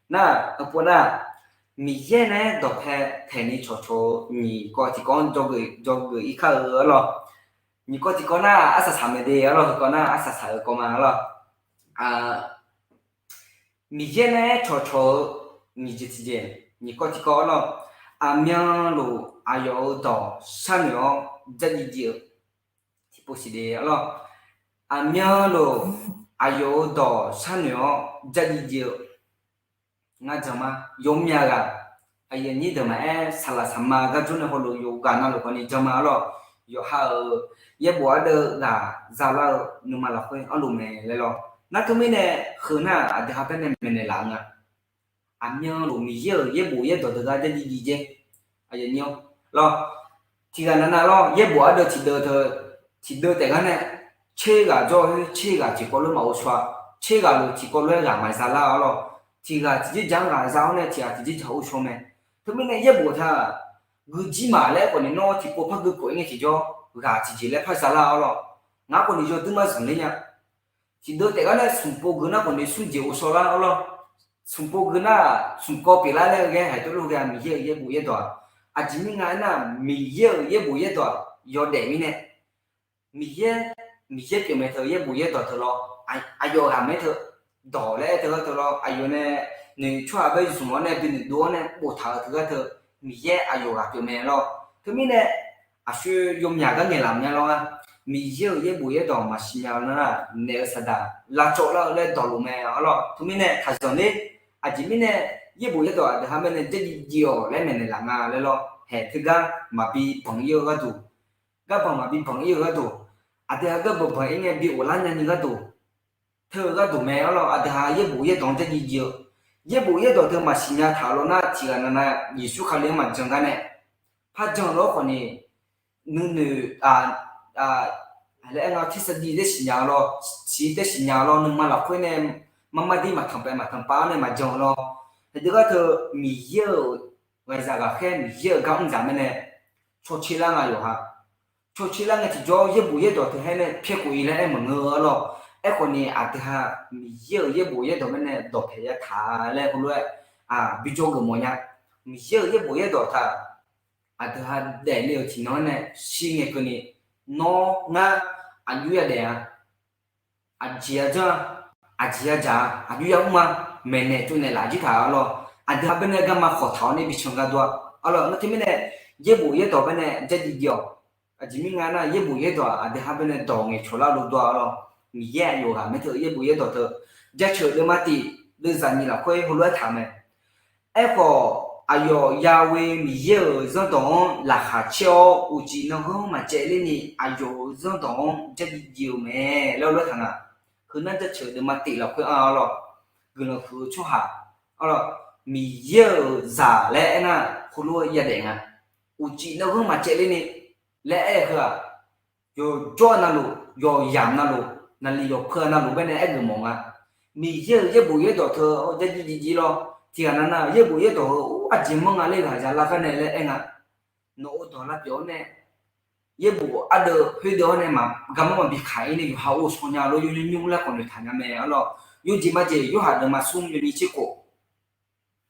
Nar heupov nar, Miqyaer nae dawqpae taeqni cawqcawq-eu nyiq kawv tiqkawv-anr dzawgeuf irkar-eu-awr lawr. Nyiq kawv tiqkawv nar arsaq saq mae de-awr lawr, heukawv nar arsaq saq-eu kawv ma-awr lawr. Miqyaer nae cawqcawq-eu nyiq jeq tiqjeq, nyiq kawv tiqkawv-awr lawr, aqmyanluf aqyawf-euq dawq sharnoeq-awr dzardziv dziv-eu tiqpov siqde-awr lawr. Aqmyanluf aqyawf-euq dawq sharnoeq-awr dzardziv dziv-eu ngar jan ma. Yawmyav ghaq aqyuif aqnyir deuq maqaer, saqlaq saqma gar jawr nae hawluf yawqghaq navluf khawf ni jan ma-awr lawr. Yawqha-euq yaerbof ardeuv ghaq zalar-eu nuima lafkhoer anrluf mae laer lawr. Nar teumirnae heu nar aqdui ha baenae maeqnaeq laf-eu nga. Aqmyanluf Miqyaer-euq yaerbof yaerdawq deuq gar dzardziv dziv dzer. Lawr, tiqghaq navnav lawr, yaerbof ardeuv tiqdeuv teu, tiqdeuv taef gar nae tser ghaq jawr-eu khoer tser ghaq tiqkawv lof-aer maqghov shaw-a. Tser ghaq luf tiqkawv lof-aer ghaq maqza lar-awr lawr. Tiqghaq tiqjeq dzaq-anr ghaq za-awr nae tiqghaq tiqjeq dzaq ghovshaw mae. Teumirnae yaerbof taq guijir maq laer khawf ni nawr tiqpov par gui khof-ir ngae tiqjawr ghaq tiqjeq laer par za lar-awr lawr. Ngar khawf ni yawduir mar zanqler nya. Tiqdeuv taef gar nae smq pov gui nar khawf ni smr jeq ghovshaw lar-awr lawr. Smq pov gui nar smq kawv pyeuflar laer-eu ghae haiq tawvluf ghae-a Miqyaer-euq yaerbof yaerdawq-aq. Aqjeq mirnae aernar, Miqyaer-euq yaerbof yaerdawq-aq yawdaef mirnae, Miqyaer, Miqyaer pyeufmae teu yaerbof yaerdawq teu lawr, aqyawf ghaq mae teu dawq laer aer teu gar teu lawr, aqyawf nae noeq tsawrhaq bae zmq-awr nae bi noeqdov-awr nae boftaq-eu teu gar teu, Miqyaer aqyawf ghaq pyeufmae lawr. Teumirnae aqshoe yawmyaq gar ngaeqlaf mya lawr-a. Miqyaer-euq yaerbof yaerdawq maqsiq nya-eu nar, naef-eu saqdaq lavcawv lar-eu laer dawqluf mae-awr lawr. Teumirnae taqzanq ler. Aqjeq mirnae yaerbof yaerdawq aqdui ha baenae dzardziv dziv-awq laer maeqnaeq laf nga laer lawr. Haeq teugar maqbi banq-ir-eu gharduq, garbanq maqbi banq-ir-eu gharduq, aqdui ha garbanq banq-ir ngae bi ghoflar nyani gharduq, teu-eu gharduq mae-awr lawr. Aqdui ha yaerbof yaerdawq-anr dzardziv dziv-eu, yaerbof yaerdawq teu maqsiq nya taq-eu lawr nar, tiqghaq navnav Yeqsur Kali-anr maqjan gar nae, par jan-eu lawr khawf ni, nuinoeq laer aer nga, tersaqdiv taer siqnya-eu lawr, siq taer siqnya-eu lawr, nuima lafkhoer nae marmar dir maqtanq pav maqtanq pav-awr nae maqjan-eu lawr. Haeq deugar teu Miqyaer-euq ghaqzaq ghaqkhaer Miqyaer-euq gar mr dzaq mirnae cawtser lar nga yawqha. Cawtser lar ngae tiqjawr yaerbof yaerdawq teu haer nae pyaer khof-ir laer aer maqngeur-eu-awr lawr. Aerkhawf ni aqdui ha Miqyaer-euq yaerbof yaerdawq mirnae dawqpaeq ya taq laer heulof-aer bi jawrgeuf mawf nya. Miqyaer-euq yaerbof yaerdawq taq aqdui ha daefle-euq tiqnan-anr nae shir ngae keuvni, nawr ngar aqjox yadaef-a, aqjeq-a janr-a, aqjeq-a dzaq-a, aqjox yamr-a, maeqnaeq tsovnaeq laf jir taq-awr lawr. Aqdui ha baenae garma khawqtaq-awr nae bi can gar dov-a. Arlawr, nar teumirnae yaerbof yaerdawq baenae dzardziv dziv-awq. Aqjeq mirnae aernar, yaerbof yaerdawq aqdui ha baenae dawq ngaeqcawq lar lof dov-a lawr. Miqyaer aqyawf ghaq mae teu yaerbof yaerdawq teu, jaceuq deuvma tif deuvzaq nyiq lafkhoer heulof-aer taq-eu mae. Aerkhawf, aqyawf Yahweh Miqyaer-euq zanrdawq-anr laqkhaq caer-awr, uqcif nanghanr maqcaevler ni aqyawf-euq zanrdawq-anr dzardziv dziv-eu mae laer heulof-aer taq nga. Heunar jaceuq deuvma tif lafkhoer anr-awr lawr, guiqlanq huiq-eu tsawrhaq, arlawr, Miqyaer-euq zaq laer aernar, heulof-aer yadaef nga. Uqcif nanghanr maqcaevler ni laer aer-eu heu-aq, yawqjawr-eu navluf, yawqyamq navluf, naqliq yawqpeu-eu navluf baenae aergeuf mawf nga. Miqyaer-euq yaerbof yaerdawq teu-awr jarjir jir jir lawr. Tiqghaq nav nav-euq yaerbof yaerdawq heu ur aqjeq manr nga ler ghaq zalar gar nae laer aer nga. Nawq-euq dawq lavpyeuf-awr nae yaerbof ardeuv khoerdeuv-awr nae maq garmanr maqbi kaq-ir nae yawqha ghovshaw nya lor, yawnymr nymr laer khawf noeqtaq nya mae arlawr. Yawjeq majeq Yorhaq deuvma smr yawnyir tser khof,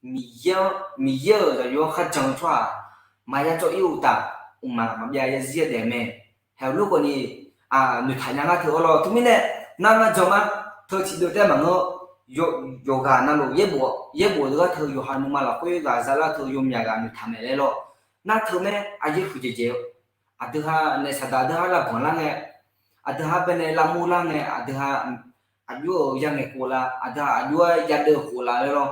Miqyaer-anr, Miqyaer-euq zaqyo-anr kharjan-eu tsawrhaq maqya cawv-ir uqtaf, mqmaq maqbyav yazir yadaef mae. Haeq lof khawf ni noeqtaq nya ngar teu arlawr. Teumirnae nar ngar jan ma, teu tiqdeuv taef maqngeur. Yawqghaq navluf yaerbof, yaerbof deuq gar teu yawqha nuima lafkhoer ghaq zalar teu yawmyaq ghaq noeqtaq mae laer lawr. Nar teu maer aryaer huiqdzaeq dzaeq-eu, aqdui ha naef saqdaq deuq ha lavbanq lar ngae, aqdui ha baenae lavmur lar ngae, aqdui ha aqjox-euq yangaeq khof la, aqdui ha aqjox-aer yadeuv khof la laer lawr.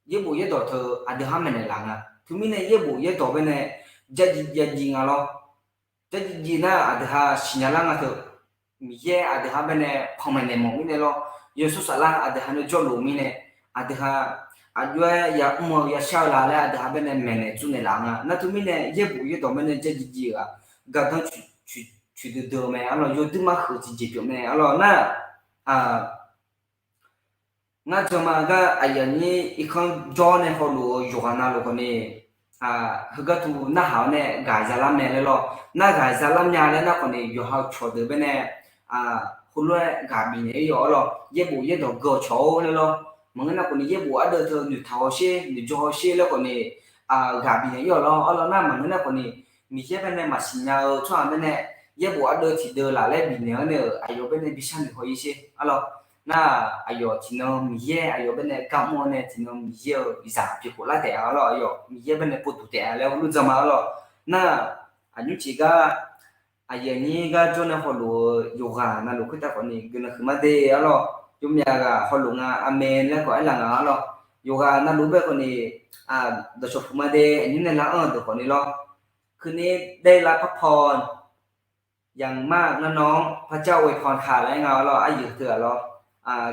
Yaerbof yaerdawq teu aqdui ha maeqnaeq laf nga. Teumirnae yaerbof yaerdawq baenae jarjir jarjir nga lawr. Jarjir jir nar aqdui ha siqnya lar nga teu. Miqyaer aqdui ha baenae panmaeq naeq mawf mirnae lawr. Yawshawr saflar aqdui ha nae jawrluf mirnae, aqdui ha aqjox-aer yamr-eu yashar-eu la laer aqdui ha baenae maeqnaeq tsovnaeq laf nga. Nar teumirnae yaerbof yaerdawq baenae jarjir jir-eu-aq, gardanr coeqdui dui-eu mae arlawr. Yawduir mar huiq tiqjeq pyeuf mae arlawr nar, ngar jan ma gar aqyuif aqnyir irkanr jawr nae hawluf-eu yawqghaq navluf khawf ni, heugar tu narhaq-awr nae ghaq zalar mae laer lawr. Nar ghaq zalar mya laer nar khawf ni yawqha-eu cawqdeuq baenae heulof-aer ghaq bifnaeq-ir yawf arlawr. Yaerbof yaerdawq geur-awq cawq-or laer lawr. Maqngeur nar khawf ni yaerbof ardeuv teu noeqtaq hawsher noeqjawr hawsher laer khawf ni ghaq bifnaeq-ir yawf lawr arlawr. Nar maqngeur nar khawf ni Miqyaer baenae maqsiq nya-eu tsawrhaq baenae yaerbof ardeuv tiqdeuv laf laer bifnaeq-anr nae-euq aqyawf baenae bi sharnoeq haw-ir sher arlawr. Nar aqyawf tiqnan Miqyaer aqyawf baenae gar mr-awr nae tiqnan Miqyaer-euq zaq pyeuf khof lar taef-a arlawr. Aqyawf Miqyaer baenae pov duq taef-a laer heulof jan ma arlawr. Nar aqnymr tiq gar aqyuif aqnyir gar jawr nae hawluf-eu yawqghaq navluf khoertav khawf ni guiqlanq huiqma de arlawr. Yawmyaq ghaq hawluf nga aqmeq laer khawf aerlaf nga arlawr. Yawqghaq navluf bae khawf ni dawqcawq huiqma de aqnymr nae lar-anr-eu deuq khawf ni lawr. Keuvni daer lar parpaw yamq mar nar nawr-anr parjar oe paw taq laer nga arlawr. Aqyuif teu-aq lawr,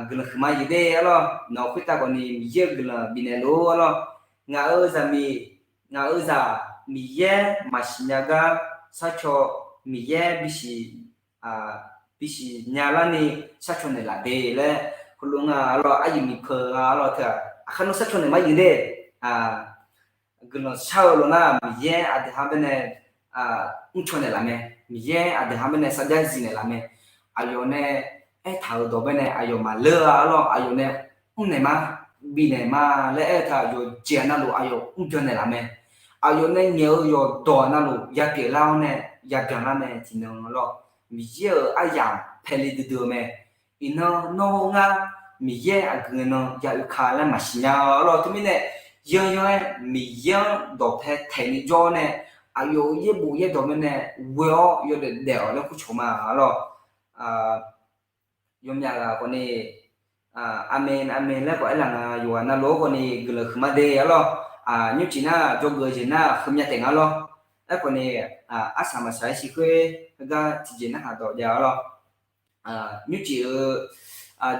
guiqlanq huiqma yuf de arlawr. Nawq khoertav khawf ni Miqyaer-euq guiqlanq bifnaeq lor arlawr. Ngaq-euq zaqmiq, ngaq-euq zaq Miqyaer maqsiq nya gar sharcaw, Miqyaer bisiq, bisiq nya larni sharcaw naeqlaf de laer heulof nga arlawr. Aqyuif miqpeu nga arlawr teu-aq, aqkar nawr sharcaw naeq mar yuf de. Guiqlanq shar-eu lof nar Miqyaer aqdui ha baenae mrcaw naeqlaf mae. Miqyaer aqdui ha baenae sarjax zif naeqlaf mae. Aqyawf nae aertaq-euq dawq baenae aqyawf maqleur-a arlawr. Aqyawf nae mrnaeq ma, bifnaeq ma laer aer-eu teu-aq yawqjeq navluf aqyawf mrbyan naeqlaf mae. Aqyawf nae ngaeq-eu yawqdawq navluf yapyeuf lar-awr nae yabyan lar mae tiqnan arlawr. Miqyaer-euq aryamq paeqle duidui-eu mae. Iqnan nawr ngar Miqyaer aqgeu nan ya oeka laer maqsiq nya arlawr. Teumirnae yanyan-aer Miqyaer-anr dawqpae taeqni jawr-awr nae aqyawf-euq yaerbof yaerdawq mirnae ghoe-awr yawdaef daef-awq laer kurcawq ma arlawr. Yawmyaq ghaq khawf ni aqmeq aqmeq laer khawf aerlaf nga. Yawqghaq navluf-anr khawf ni guiqlanq huiqma de arlawr. Nymrcif nar jawrgeuf jeq nar heumya taef nga arlawr. Aerkhawf ni arsaq maqsaq-aer siqkhoer heugar tiqjeq narhaq dawq jav arlawr. Nymrcif-eu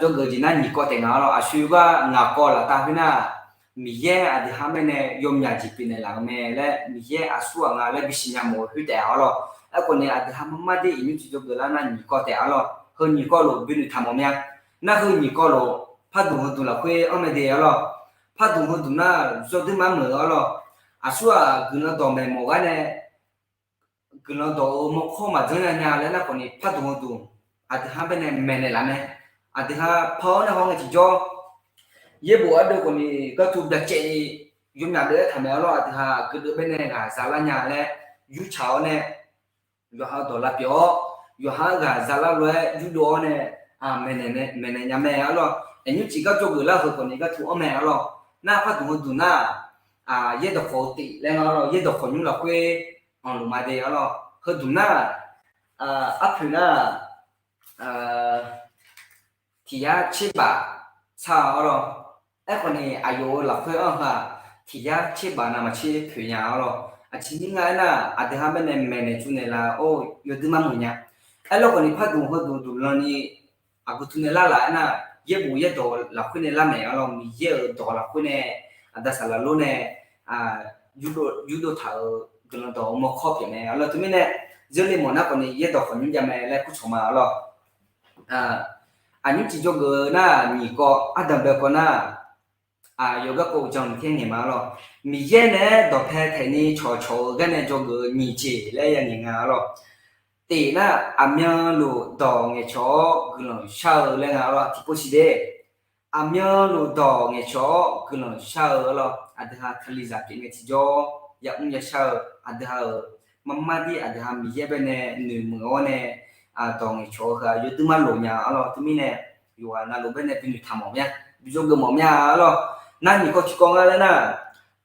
jawrgeuf jeq nar nyiq kawv taef nga arlawr. Aqshoe gar ngaq kawv laftav khoer nar, Miqyaer aqdui ha baenae yawmyaq jeq pyeufnaeq laf-eu mae laer Miqyaer aqsur ghaq nga laer bisiq nya mawf-eu khoer taef-a arlawr. Aerkhawf ni aqdui ha mar mar der iqnymr tiq jawrgeuf lar nar nyiq kawv taef arlawr. Heu nyiq kawv lof binoeq taq mawf mya. Nar heu nyiq kawv lof parduq heuduq lafkhoer anr mae de arlawr. Parduq heuduq nar zawr duir mar meuq-eu arlawr. Aqsur ghaq guiqlanq dawq maeq mawf gar nae guiqlanq dawq-euq mawrkawr maqjanr nya nya laer nar khawf ni parduq heuduq aqdui ha baenae maeqnaeq laf mae. Aqdui ha par-awr nae haw ngae tiqjawr yaerbof ardeuv khawf ni gartu byacaevni yawmyaq deuv aertaq mae arlawr. Aqdui ha aqgeu deuv baenae ghaq zalar nya laer yurtsaq-awr nae yawqha-eu dawq lavpyeuf-awr yawqha-anr ghaq zalar lof-aer yurdov-awr nae maeqnaeq nya mae arlawr. Aqnymr tiq gar jawrgeuf lar heu khawf ni gartu anr mae arlawr. Nar parduq heuduq nar yaerdawq khawf-eu tif laer nga arlawr. Yaerdawq khawf nymr lafkhoer anqluf ma de arlawr. Heuduq nar arpoeq nar tiq yar tserbaq sar-a arlawr. Aerkhawf ni aqyawf-euq lafkhoer anr-eu-aq tiq yar tserbaq navmaqtser poeq nya arlawr. Aqjeq mirnae nga aernar aqdui ha baenae maeqnaeq tsovnaeq laf-or yawduir mar meuq nya. Aerlawr khawf ni parduq heuduq duq lanni aqgeu tu nae lar laf aernar yaerbof yaerdawq lafkhoer nae lar maeq arlawr. Miqyaer-euq dawq lafkhoer nae aqda saqlaq lor nae yurdov taq-euq guiqlanq dawq-euq mawrkawr pyeuf mae arlawr. Teumirnae Zeurle mawf nar khawfni yaerdawq khawf nymr jav mae laer kurcawq ma arlawr. Aqnymr tiqjawr geuf-eu nar, nyiq kawv ardanq bae kawv nar, aqyawf garkawv uqdzan mq khaer ngaeq ma arlawr. Miqyaer naeq-aer dawqpae taeqni cawqcawq-eu gar nae dzawgeuf-eu nyiq jeq laer ya ngaeq nga arlawr. Tif nar, aqmyanluf dawq ngaeqcawq-awr guiqlanq shar-eu laer nga arlawr. Tiqpov siq de, aqmyanluf dawq ngaeqcawq-awr guiqlanq shar-eu arlawr. Aqdui ha Kalizaq pyeuf ngae tiqjawr yamr yashar-eu, aqdui ha-euq marmar dir aqdui ha Miqyaer bae nae noeqmuiq-awr nae dawq ngaeqcawq-eu heu-aq yawduir mar loq nya arlawr. Teumirnae yawqghaq navluf bae nae binoeq taq mawf mya, bi dzawgeuf mawf mya arlawr. Nar nyiq kawv tiqkawv nga laer nar,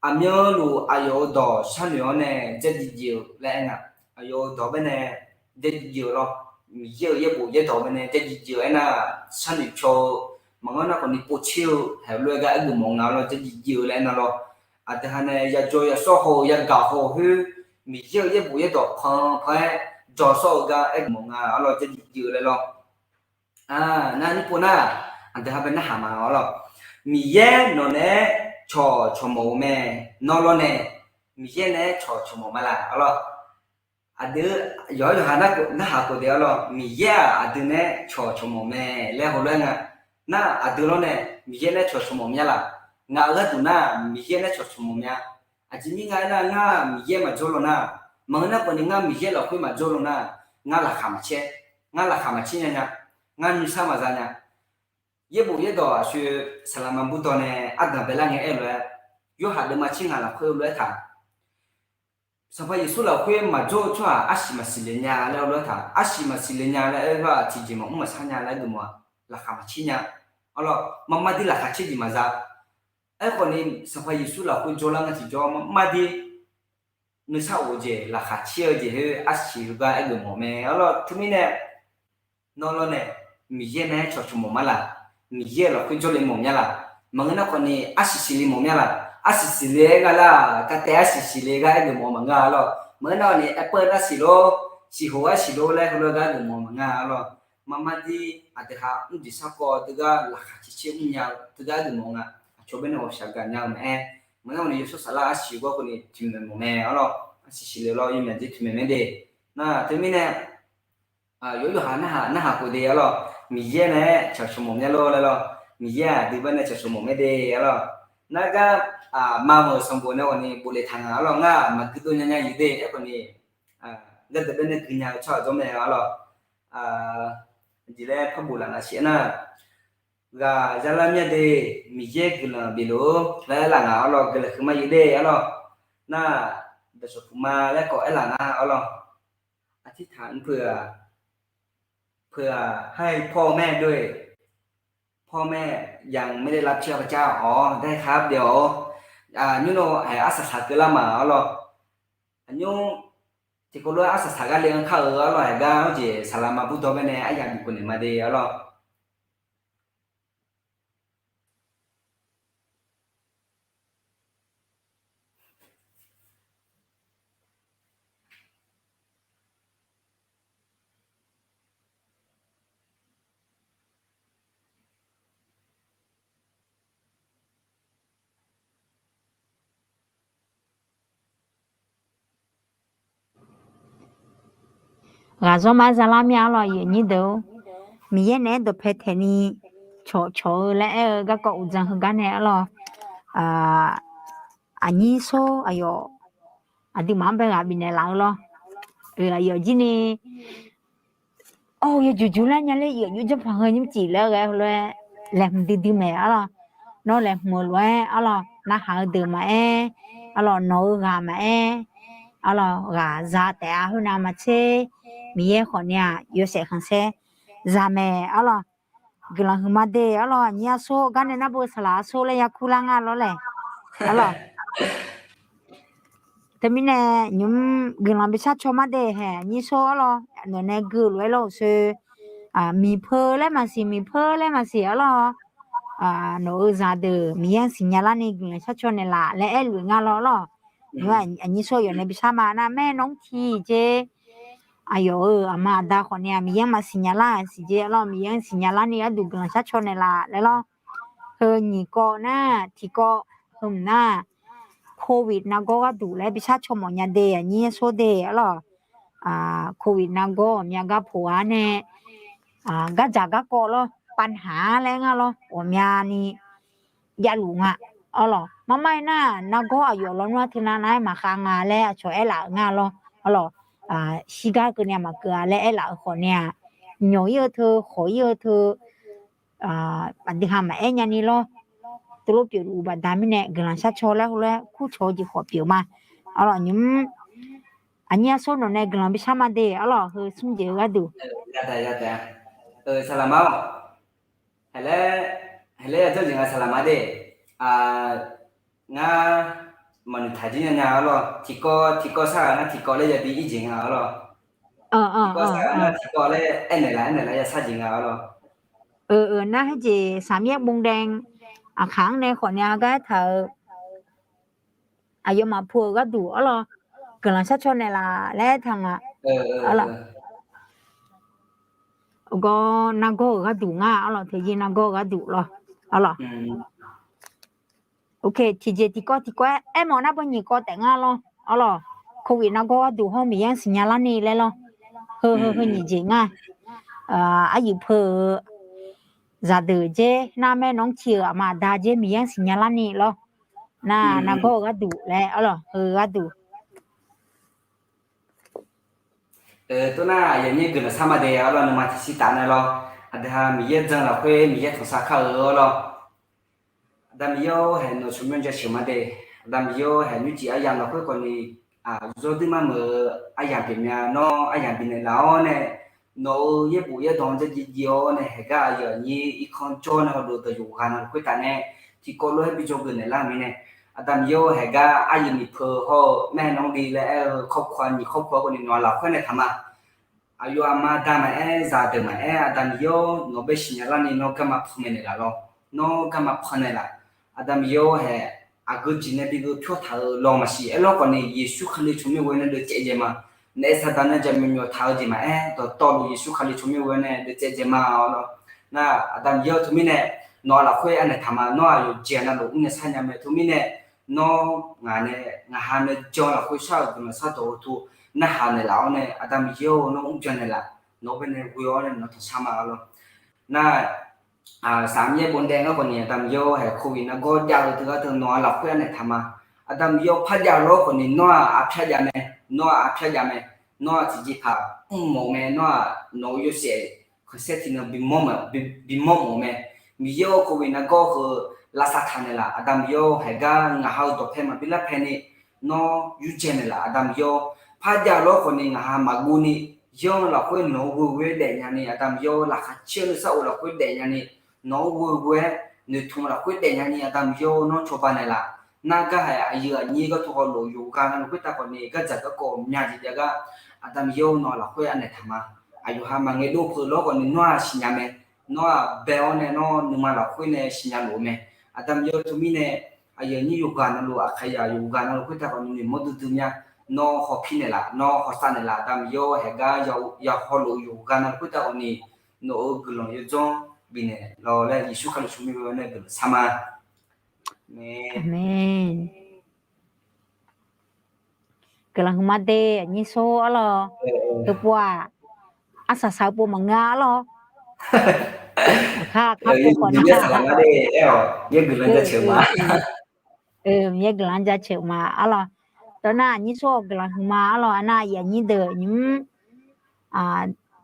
aqmyanluf aqyawf-euq dawq sharnoeq-awr nae dzardziv dziv-eu laer aer nga. Aqyawf-euq dawq bae nae dzardziv dziv-eu lawr. Miqyaer-euq yaerbof yaerdawq bae nae dzardziv dziv-eu aernar, sharnoeq caw-eu maqngeur nar khawfni povtser-eu haiq lof-aer gar aergeuf mawf nga lawr. Dzardziv dziv-eu laer aernar lawr, aqdui ha nae yajawr yasawr haw-eu yagaq haw-eu khoer, Miqyaer-euq yaerbof yaerdawq panpan-aer jawr sawr-eu gar aergeuf mawf nga arlawr. Dzardziv dziv-eu laer lawr. Nar nymr pov nar, aqdui ha bae narhaq ma arlawr. Miqyaer nawq naeq-aer cawqcawq mawf-eu mae. Nawr lawr nae Miqyaer naeq-aer cawqcawq mawf ma laf arlawr. Aqdui yawqha yawqha narhaq khof de arlawr. Miqyaer-aq aqdui naeq-aer cawqcawq mawf mae laer heulof-aer nga. Nar aqdui lawr nae Miqyaer naeq-aer cawqcawq mawf mya laf. Ngaq-euq gharduq nar Miqyaer naeq-aer cawqcawq mawf mya. Aqjeq mirnae nga aernar, ngar Miqyaer maqjawr law nar, maqngeur nar khawfni ngar Miqyaer lafkhoer maqjawr law nar, ngar laqkhaq maqcaer, ngar laqkhaq maqcaer nya nya, ngar nuisar maqza nya. Yaerbof yaerdawq aqsur saqlaqma burdawr nae ardanq baelar ngae aer lof-aer, Yorhaq deuvma tser ngaq lafkhoer lof-aer taq, Sanqpaq Yeqsur lafkhoer maqjawr-eu tsawrhaq arsiq maqsiq le nya laer heulof-aer taq, arsiq maqsiq le nya laer aer-eu-aq tiqjeq maqmr maqsar nya laer geufmawf-a. Laqkhaq maqcaer nya. Arlawr, marmar dir laqkhaq caer jeq maqza. Aerkhawfni Sanqpaq Yeqsur lafkhoer jawrlar nga tiqjawr marmar dir nuisar of-eu jeq, laqkhaq caer-eu jeq khoer arsiq heugar aergeuf mawf mae arlawr. Teumirnae nawr lawr nae Miqyaer nae-aer cawqcawq mawf ma laf. Miqyaer-euq lafkhoer jawrle mawf mya laf. Maqngeur nar khawfni arsiq siqle mawf mya laf. Arsiq siqle-aer nga lar, kataev arsiq siqle gar aergeuf mawf maqnga arlawr. Maqngeur nar khawfni aerpeur arsiq lor, siqhoq arsiq lor laer heulof-aer gar geuf mawf maqnga arlawr. Marmar dir aqdui ha mrjeq sarkawv teugar laqkhaq caer caer mrnya-eu teugar aergeuf mawf nga. Aqcawq bae nae ghawqshaq gaqnya-eu maqaer, maqngeur nar khawfni yawshawr saflar arsiq-eu gar khawfni tiqmaeq mawf mae arlawr. Arsiq siqle lawr yawmyaq dzer tiqmaeq mae de. Nar teumirnae yawqha yawqha narhaq narhaq khof de arlawr. Miqyaer nae-aer cawqcawq mawf mya lor laer lawr. Miqyaer-aq aqdui bae nae cawqcawq mawf mae de arlawr. Nargar maqmeuq sanqbof nae khawfni bof le taq nga arlawr. Ngar maqgui dov nya nya-eu de aerkhawfni, gardeuq bae nae gui nya-eu tsawrhaq jawr mae arlawr. Aqjeq laer par bof laf nga siq-aer nar, ghaq zalar mya de, Miqyaer guiqlanq bif luf-or laer aerlaf nga arlawr. Guiqlanq huiqma yuf de arlawr. Nar, dawqshawq puq ma laer kawv aerlaf nga arlawr. Aqtirtaq mr peuq-aq, peuq-aq, พ่อแม่ด้วย พ่อแม่ยังไม่ได้รับเชื้อพระเจ้า อ๋อ ได้ครับ เดี๋ยว nymr nawr haeq arsaq saq keuvlar ma arlawr. Aqnymr tiqkawv lof-aer arsaq saq gar le-anr kar-eu arlawr. Haeq gar hawr jeq saqlaqma burdawr bae nae aryaq bif khof naeq ma de arlawr. Ghaq zawr ma-aer zalar mir-a arlawr, aqyuif aqnyir deuq-or. Miqyaer naeq-aer dawqpae taeqni cawqcawq-eu laer aer-eu garkawv uqdzan heugar nae arlawr. Aqnyir sor aqyawf aqduimaf-anr bae ghaq bifnaeq laf-eu lawr. Aqyawf jir ni, or, yawjuq juq lar nya ler, yawqnymr janrpaq heu nymr cif laer ghae-eu lof-aer laeqhmq duidui mae arlawr. Nawr laeqhmq-eu lof-aer arlawr, narhaq-eu deuq maqaer, arlawr, nawq-eu ghaq maqaer, arlawr, ghaq za taef-a khoernav maqtser, Miqyaer khawfni-aq yawshaef khanqsaer za mae arlawr. Guiqlanq huiqma de arlawr. Aqnyir arsor gar nae nar beu saqlaq arsor laer yakur lar nga lawr lae arlawr. Teumirnae nymq-mr guiqlanq bishar caw ma de haeq, aqnyir sor arlawr. Nawq nae gui-eu lof-aer lawr-euq sher, miqpeu laer maqsiq, miqpeu laer maqsiq arlawr. Nawq-eu zaqdeuq Miqyaer-anr siqnya larni guiqlanq shar caw naeqlaf laer aerluf nga lawr arlawr. Nymq-mr aqnyir sor yawf nae bishar ma nar, maer nawq-anr tiqjeq, aqyawf-euq aqma aqda khawfni-aq Miqyaer-anr maqsiqnya lar siqjeq arlawr. Miqyaer-anr siqnya larni gharduq guiqlanq shar caw naeqlaf laer lawr. Heu nyiq kawv nar tiqkawv, heu mq nar, covid nargawr gharduq laer bishar caw mawf nya de, aqnyir sor de arlawr. covid nargawr ghawqmya gar poq-ar nae, gardzaq garkawv lawr, pavhaq-ar laer ngar lawr, ghawqmyani javluf nga. Arlawq, marmar-ir nar, nargawr aqyawf lawnmr-ar teunav nav-aer maqkhav nga laer aqcawq aerlaf-euq nga lawr. Arlawq, shirgar keuvni-a maqkeuv-a laer aerlaf-euq khawfni-aq, nyawq-ir-eu teu, khawq-ir-eu teu, aqdui ha maqaer nyani lawr. Teulof pyeufluf-eu baqda mirnae guiqlanq sharcaw laer heulof-aer kurcawq-eu jeq khawf pyeuf ma. Arlawq, nymq-mr, aqnyir arsar nawq nae guiqlanq bishar ma de. Arlawq, heu smr jeq-eu gharduq, saqlaqma-awq, haqlaer, haqlaer yadzanr jeq nga saqlaqma de. Ngar maqnoeq taq jir nya nya arlawq. Tiqkawv tiqkawv sar-aq nar tiqkawv laer yabi ir jeq nga arlawq. Tiqkawv sar-aq nar tiqkawv laer aernaeq laf aernaeq laf yashar jeq nga arlawq. Nar heujeq สามแยกบงแดง aqkaq-anr nae khawfni-a gar aertaq-euq aqyawfmaf pu-euq gharduq arlawq, guiqlanq sharcaw naeqlaf laer aertaq nga. Arlawq, gawr nargawr-euq gharduq nga arlawq, teqjir nargawr-eu gharduq lawr. Arlawq, tiqjeq tiqkawv tiqkawv-aer aermawf nar beu nyiq kawv taef nga lawr. Arlawq, covid nargawr gharduq hawr Miqyaer-anr siqnya larni laer lawr. Heu heu heu nyiq jeq nga. Aryuif peu-euq zaqdeuq dzer nar maernawq-anr ciq-euq aqma aqda dzer Miqyaer-anr siqnya larni lawr. Nar nargawr-eu gharduq laer arlawq, heu gharduq Tov nar aqyuif aqnyir guiqlanq sar ma de arlawq, nuima tiqsiq taf nae lawr. Aqdui ha Miqyaer jan lafkhoer Miqyaer tanqsar kar-eu arlawq. Aqda Miqyaer-or, haeq nawq tsawrmyanr jaceuq ma de. Aqda Miqyaer-or, haeq nymrcif aryamq lafkhoer khawfni, zawr duir mar meuq-eu aryamq pyeufmya nawr aryamq bifnaeq laf-awr nae, nawq-euq yaerbof yaerdawq-anr dzardziv dziv-awr nae, haeq gar aqyuif aqnyir irkanr jawr nae hawdov deuq yawqghaq navluf khoertav nae, tiqkawv lof-aer bi dzawgeuf naeqlar-euq mirnae, Aqda Miqyaer-or, haeq gar aryuif miqpeu hawr-eu maernawq-anr di laer aer-eu ครอบครัว nyiq ครอบครัว khawfni nawq-eu lafkhoer nae taq ma. Aqyawf aqma aqda maqaer, zaqdeuq maqaer, Aqda Miqyaer-or, nawq bae siqnya larni nawr garma panmaeq naeqlaf lawr. Nawr garma panmaeq naeqlaf. Aqda Miqyaer-or, haeq aqgeu jeq nae bi geu pyawr taq-euq lawq maqsiq. Aerlawr khawfni Yeqsur Kali tsawrmyanr ghoe nae deuvcaev dzae ma. Naef saqdaq nae jaqmyawf myawf taq-eu jeq maqaer, dawqtawvluf Yeqsur Kali tsawrmyanr ghoe nae deuvcaev dzae ma-awr lawr. Nar Aqda Miqyaer-or, teumirnae nawq-eu lafkhoer anaeq taq ma. Nawr aqyawf jeq navluf mrnya sharnya mae. Teumirnae nawr ngaq nae ngaq ha nae jan lafkhoer shar-euq guiqlanq shardawq-eu teu narhaq naeqlaf-awr nae, Aqda Miqyaer-or, nawr mrbyan naeqlaf. Nawq-eu bae nae ghoe-awr nae nawq tanqshar ma-awr lawr. Nar สามแยกบงแดง gar khawfni Aqda Miqyaer-or, haeq โควิด nargawr jav-eu teugar teu nawq-eu lafkhoer anaeq taq ma. Aqda Miqyaer-or, parjav-eu lawr khawfni nawr-aq arpyar jav mae. Nawr-aq arpyar jav mae. Nawr-aq tiqjeqpaq mrmawf-eu mae. Nawr-aq nawq-eu yawshaef khanqsaer tiqnan bimawr mae, bimawr mawf-eu mae. Miqyaer-or, โควิด nargawr heu lavsav taq naeqlaf. Aqda Miqyaer-or, haeq gar ngaq ha-eu dawqpae maqbi larpaeni nawr yurdzae naeqlaf. Aqda Miqyaer-or, parjav-eu lawr khawfni ngaq ha maqguv ni, yanr lafkhoer nawq-eu ghoeghoe-aer daefnya ni, Aqda Miqyaer-or, laqkhaq caer-eu nuisar of lafkhoer daefnya ni, nawq-anr ghoeghoe-aer noeqtmq lafkhoer daefnya ni, Aqda Miqyaer-or, nawr cawba naeqlaf. Nar gar haeq aqyuif aqnyir gar tawqghawv lof yawqghaq navluf khoertav khawfni gardzaq garkawv mya jeq jav gar, Aqda Miqyaer-or, nawq-eu lafkhoer anaeq taq ma. Aqyawf ha maqngaeq dov peuq lawr khawfni nawr-aq siqnya mae. Nawr-aq bae-awr nae nawr nuima lafkhoer nae siqnya luf-eu mae. Aqda Miqyaer-or, teumirnae aqyuif aqnyir yawqghaq navluf, aqkaqyaq yawqghaq navluf khoertav khawfni noeqmawr duidui mya. Nawr hawpir naeqlaf, nawr hawsav naeqlaf. Aqda Miqyaer-or, haeq gar yahaw lof-eu yawqghaq navluf khoertav khawfni nawq-euq guiqlanq yawdzanr bifnaeq lawq laer Yeqsur Kali tsawrmyanr ghoe-awr nae guiqlanq shar ma. Aqmeq. Guiqlanq huiqma de, aqnyir sor arlawr. Heupov-aq, arsaq saq-eu pov maqngeur arlawr. Aqkar aqkar pov khawf nar, Miqyaer guiqlanq jaceuq ma. Miqyaer guiqlanq jaceuq ma arlawr. Dawr nar aqnyir sor-awq guiqlanq huiqma arlawr. Arnar aqyuif aqnyir deuq nymr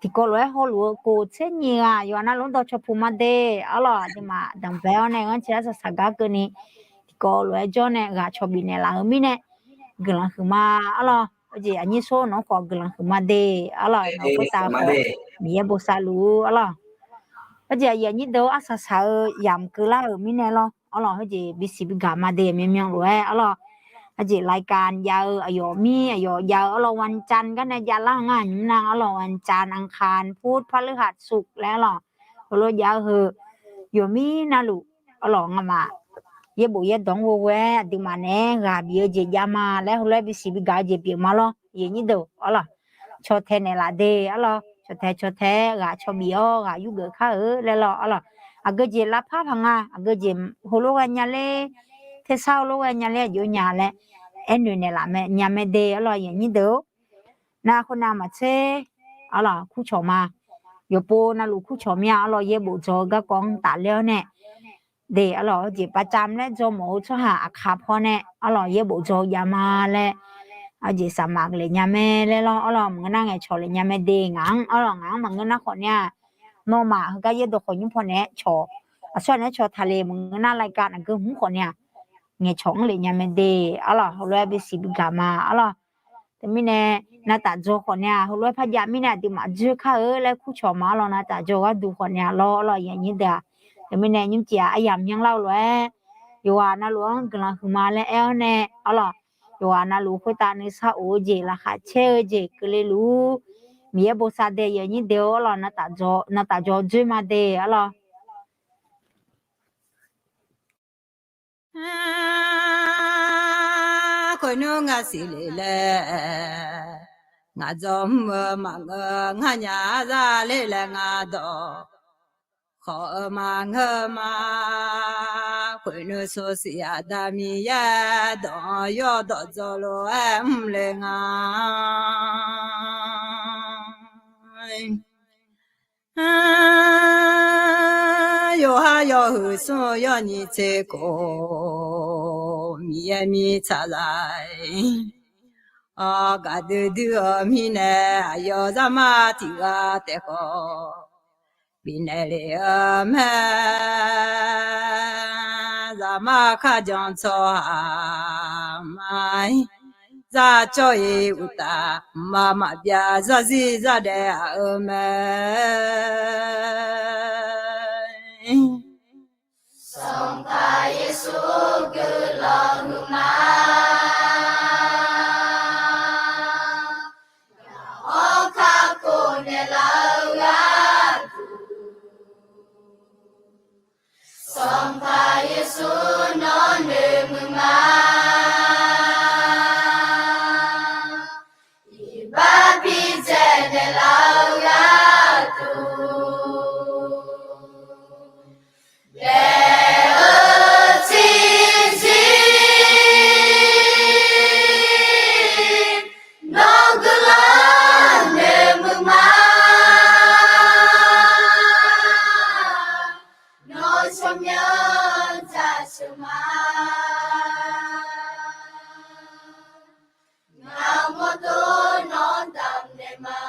tiqkawv lof-aer hawluf-eu kof tser nyiq ghaq yawqha navluf-anr dawqcawq puq ma de arlawr. Aqduimaf danqbae-awr nae ghanrcae arsaq saq gar keuvni tiqkawv lof-aer jawr nae ghaq cawq bifnaeq laf-eu mirnae guiqlanq huiqma arlawr. Heujeq aqnyir sor nawq-anr khawf guiqlanq huiqma de arlawr. Nawq-eu khoertav-eu khawf Miqyaer bosav luf-ur arlawr. Heujeq aqyuif aqnyir deuq-or, arsaq saq-eu yamq keuvlar-euq mirnae lawr arlawr. Heujeq bisiq bigaq ma de myanmyan lof-aer arlawr. Heujeq รายการ jav-eu aqyawf mir aqyawf jav-eu arlawr, วันจันทร์ gar nae javlar nga nymr nar arlawr, วันจันทร์ อังคาร พุธ พฤหัส ศุกร์ laer arlawr. Heulof jav-eu heu yawqmir navluf arlawr ngamaf yaerbof yaerdawq-anr ghoeghoe-aer aqduimaf naeq-aer ghaq bif-eu jeq jav ma laer heulof-aer bisiq bigaq-eu jeq pyeuf ma lawr. Aqyuif aqnyir deuq arlawr, cawtae naeqlaf de arlawr. Cawtae cawtae-aer ghaq cawq bif-awr ghaq yurgeuf kar-euq laer lawr arlawr. Aqgeu jeq lavpar paq nga, aqgeu jeq heulof ghae nya ler, tersar heulof ghae nya ler aqjox nya laer aernoeq naeqlaf nya mae de arlawr. Aqyuif aqnyir deuq-or, Nar khoernav maqtser, arlawq, kurcawq ma. Yawqpov navluf kurcawq mir-a, arlawq, yaerbof dzaw-eu garkawv-anr tafler-awr nae, de, arlawq, heujeq baqcam laer dzaw mawf-eu tsawrhaq aqkaq paw nae, arlawq, yaerbof dzaw-eu jav ma laer, aqjeq saqmaq lef nya mae laer lawr, arlawq, maqngeur nar ngaeqcawq lef nya mae de ngaq-anr, arlawq, ngaq-anr maqngeur nar khawf nae-aq, nawmaf heugar yaerdawq khawf nymr paw naeq-aer cawq, aqsur aqnaeq-aer cawq taqle maqngeur nar รายการ aqgeu hmq khawf nae-aq, ngaeqcawq-anr lef nya mae de, arlawq, heulof-aer bisiq bigaq ma, arlawq. Teumirnae navtaf dzaw khawf nae-aq, heulof-aer par jav mirnae aqduimaf dzoer kar-eu laer kurcawq ma, arlawq, navtaf dzaw gharduq khawf nae-aq lawr, arlawq, yanyir deuq-aq. Teumirnae nymrcif-aq aryamq myanrlar-eu lof-aer, yawqghaq navluf-anr guiqlanq huiqma laer aer-awr nae, arlawq, yawqghaq navluf khoertav nuisar of-eu jeq, laqkhaq caer-eu jeq keuvle luf-ur, Miqyaer bosav dae yanyir deuq-or, arlawq, navtaf dzaw dzoer ma de, arlawq. Khoernmr ngaq siqle laer, ngaq dzaw mr-eu maqngeur, nganyaf zale laer ngaq dawq khawf-eu maqngeur ma. Khoernmr sosiq Aqda Miqyaer dawq-anr yawdawq dzaw lof-aer mrle nga. Yawqha yawhuiq smr-eu yawnyiq tser khof, Miqyaer mirtsaqzaq-aer, gaqdui dui-eu mirnae, aqyawf zaqmar tiq ghaq taef khawf bifnaeq lef-eu mae. Zaqmar kharjan tsawrhaq maqir, zar cawv-iq uqtaf, mqmaq maqbyav zarzir zardaef aq-eu mae. Sanqpaq Yeqsur guiqlanq huiqma. Gaq-awr kakhof naeqlaf-eu gharduq, Sanqpaq Yeqsur nawr noeqmuiq ma. Iqbax bidzaeq naeqlaf-eu gharduq, daef-eu tiqzir nawr guiqlanq noeqmuiq ma. Nawr tsawrmyanr jaceuq ma. Ngaq mawrdo nawr damqnaeq ma.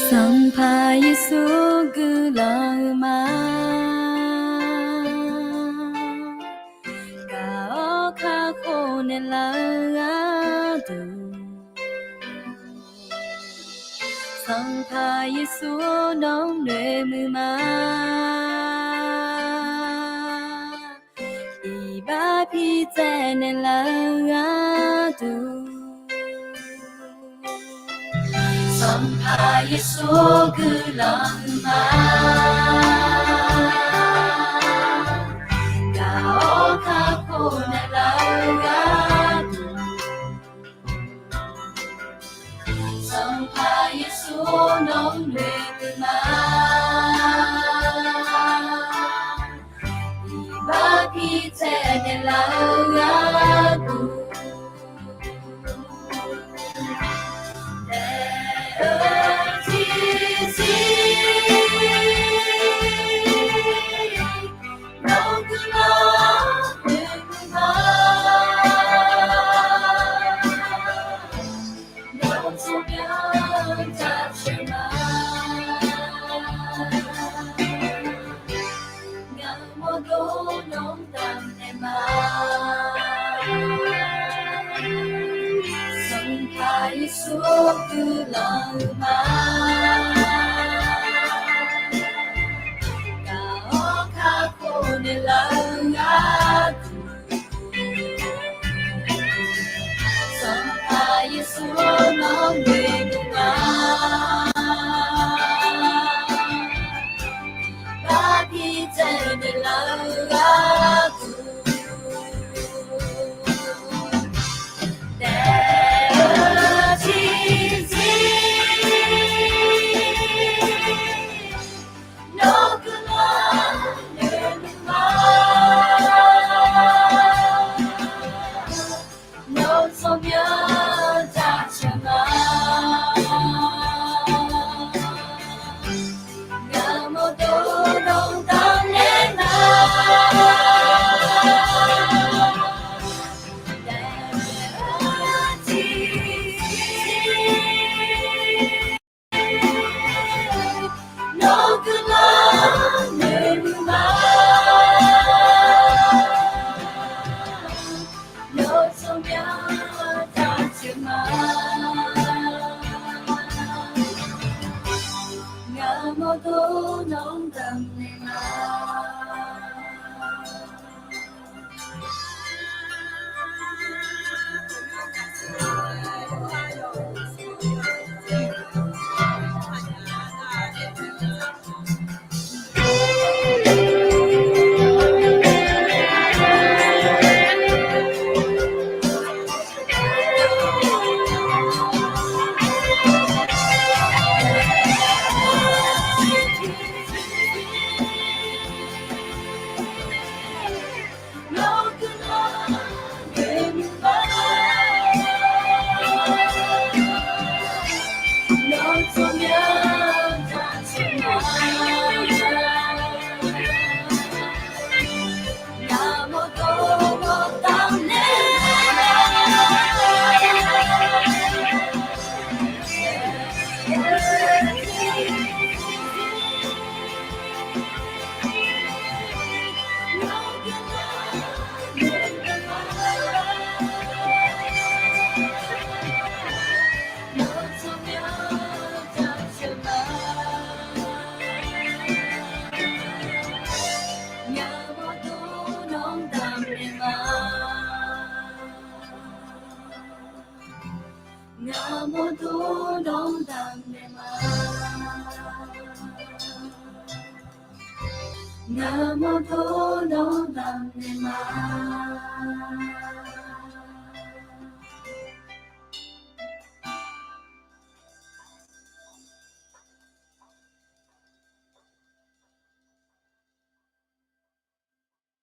Sanqpaq Yeqsur guiqlanq huiqma. Gaq-awr kakhof naeqlaf-eu gharduq, Sanqpaq Yeqsur nawr noeqmuiq ma. Iqbax bidzaeq naeqlaf-eu gharduq, Sanqpaq Yeqsur guiqlanq huiqma. Gaq-awr kakhof naeqlaf-eu gharduq, Sanqpaq Yeqsur nawr noeqmuiq ma. Iqbax bidzaeq naeqlaf-eu gharduq, daef-eu tiqzir nawr guiqlanq noeqmuiq ma. Nawr tsawrmyanr jaceuq ma. Ngaq mawrdo nawr damqnaeq ma. Mawrdo nawq-anr damqnaeq ma. Ngaq mawrdo nawq-anr damqnaeq ma. Ngaq mawrdo nawq-anr damqnaeq ma.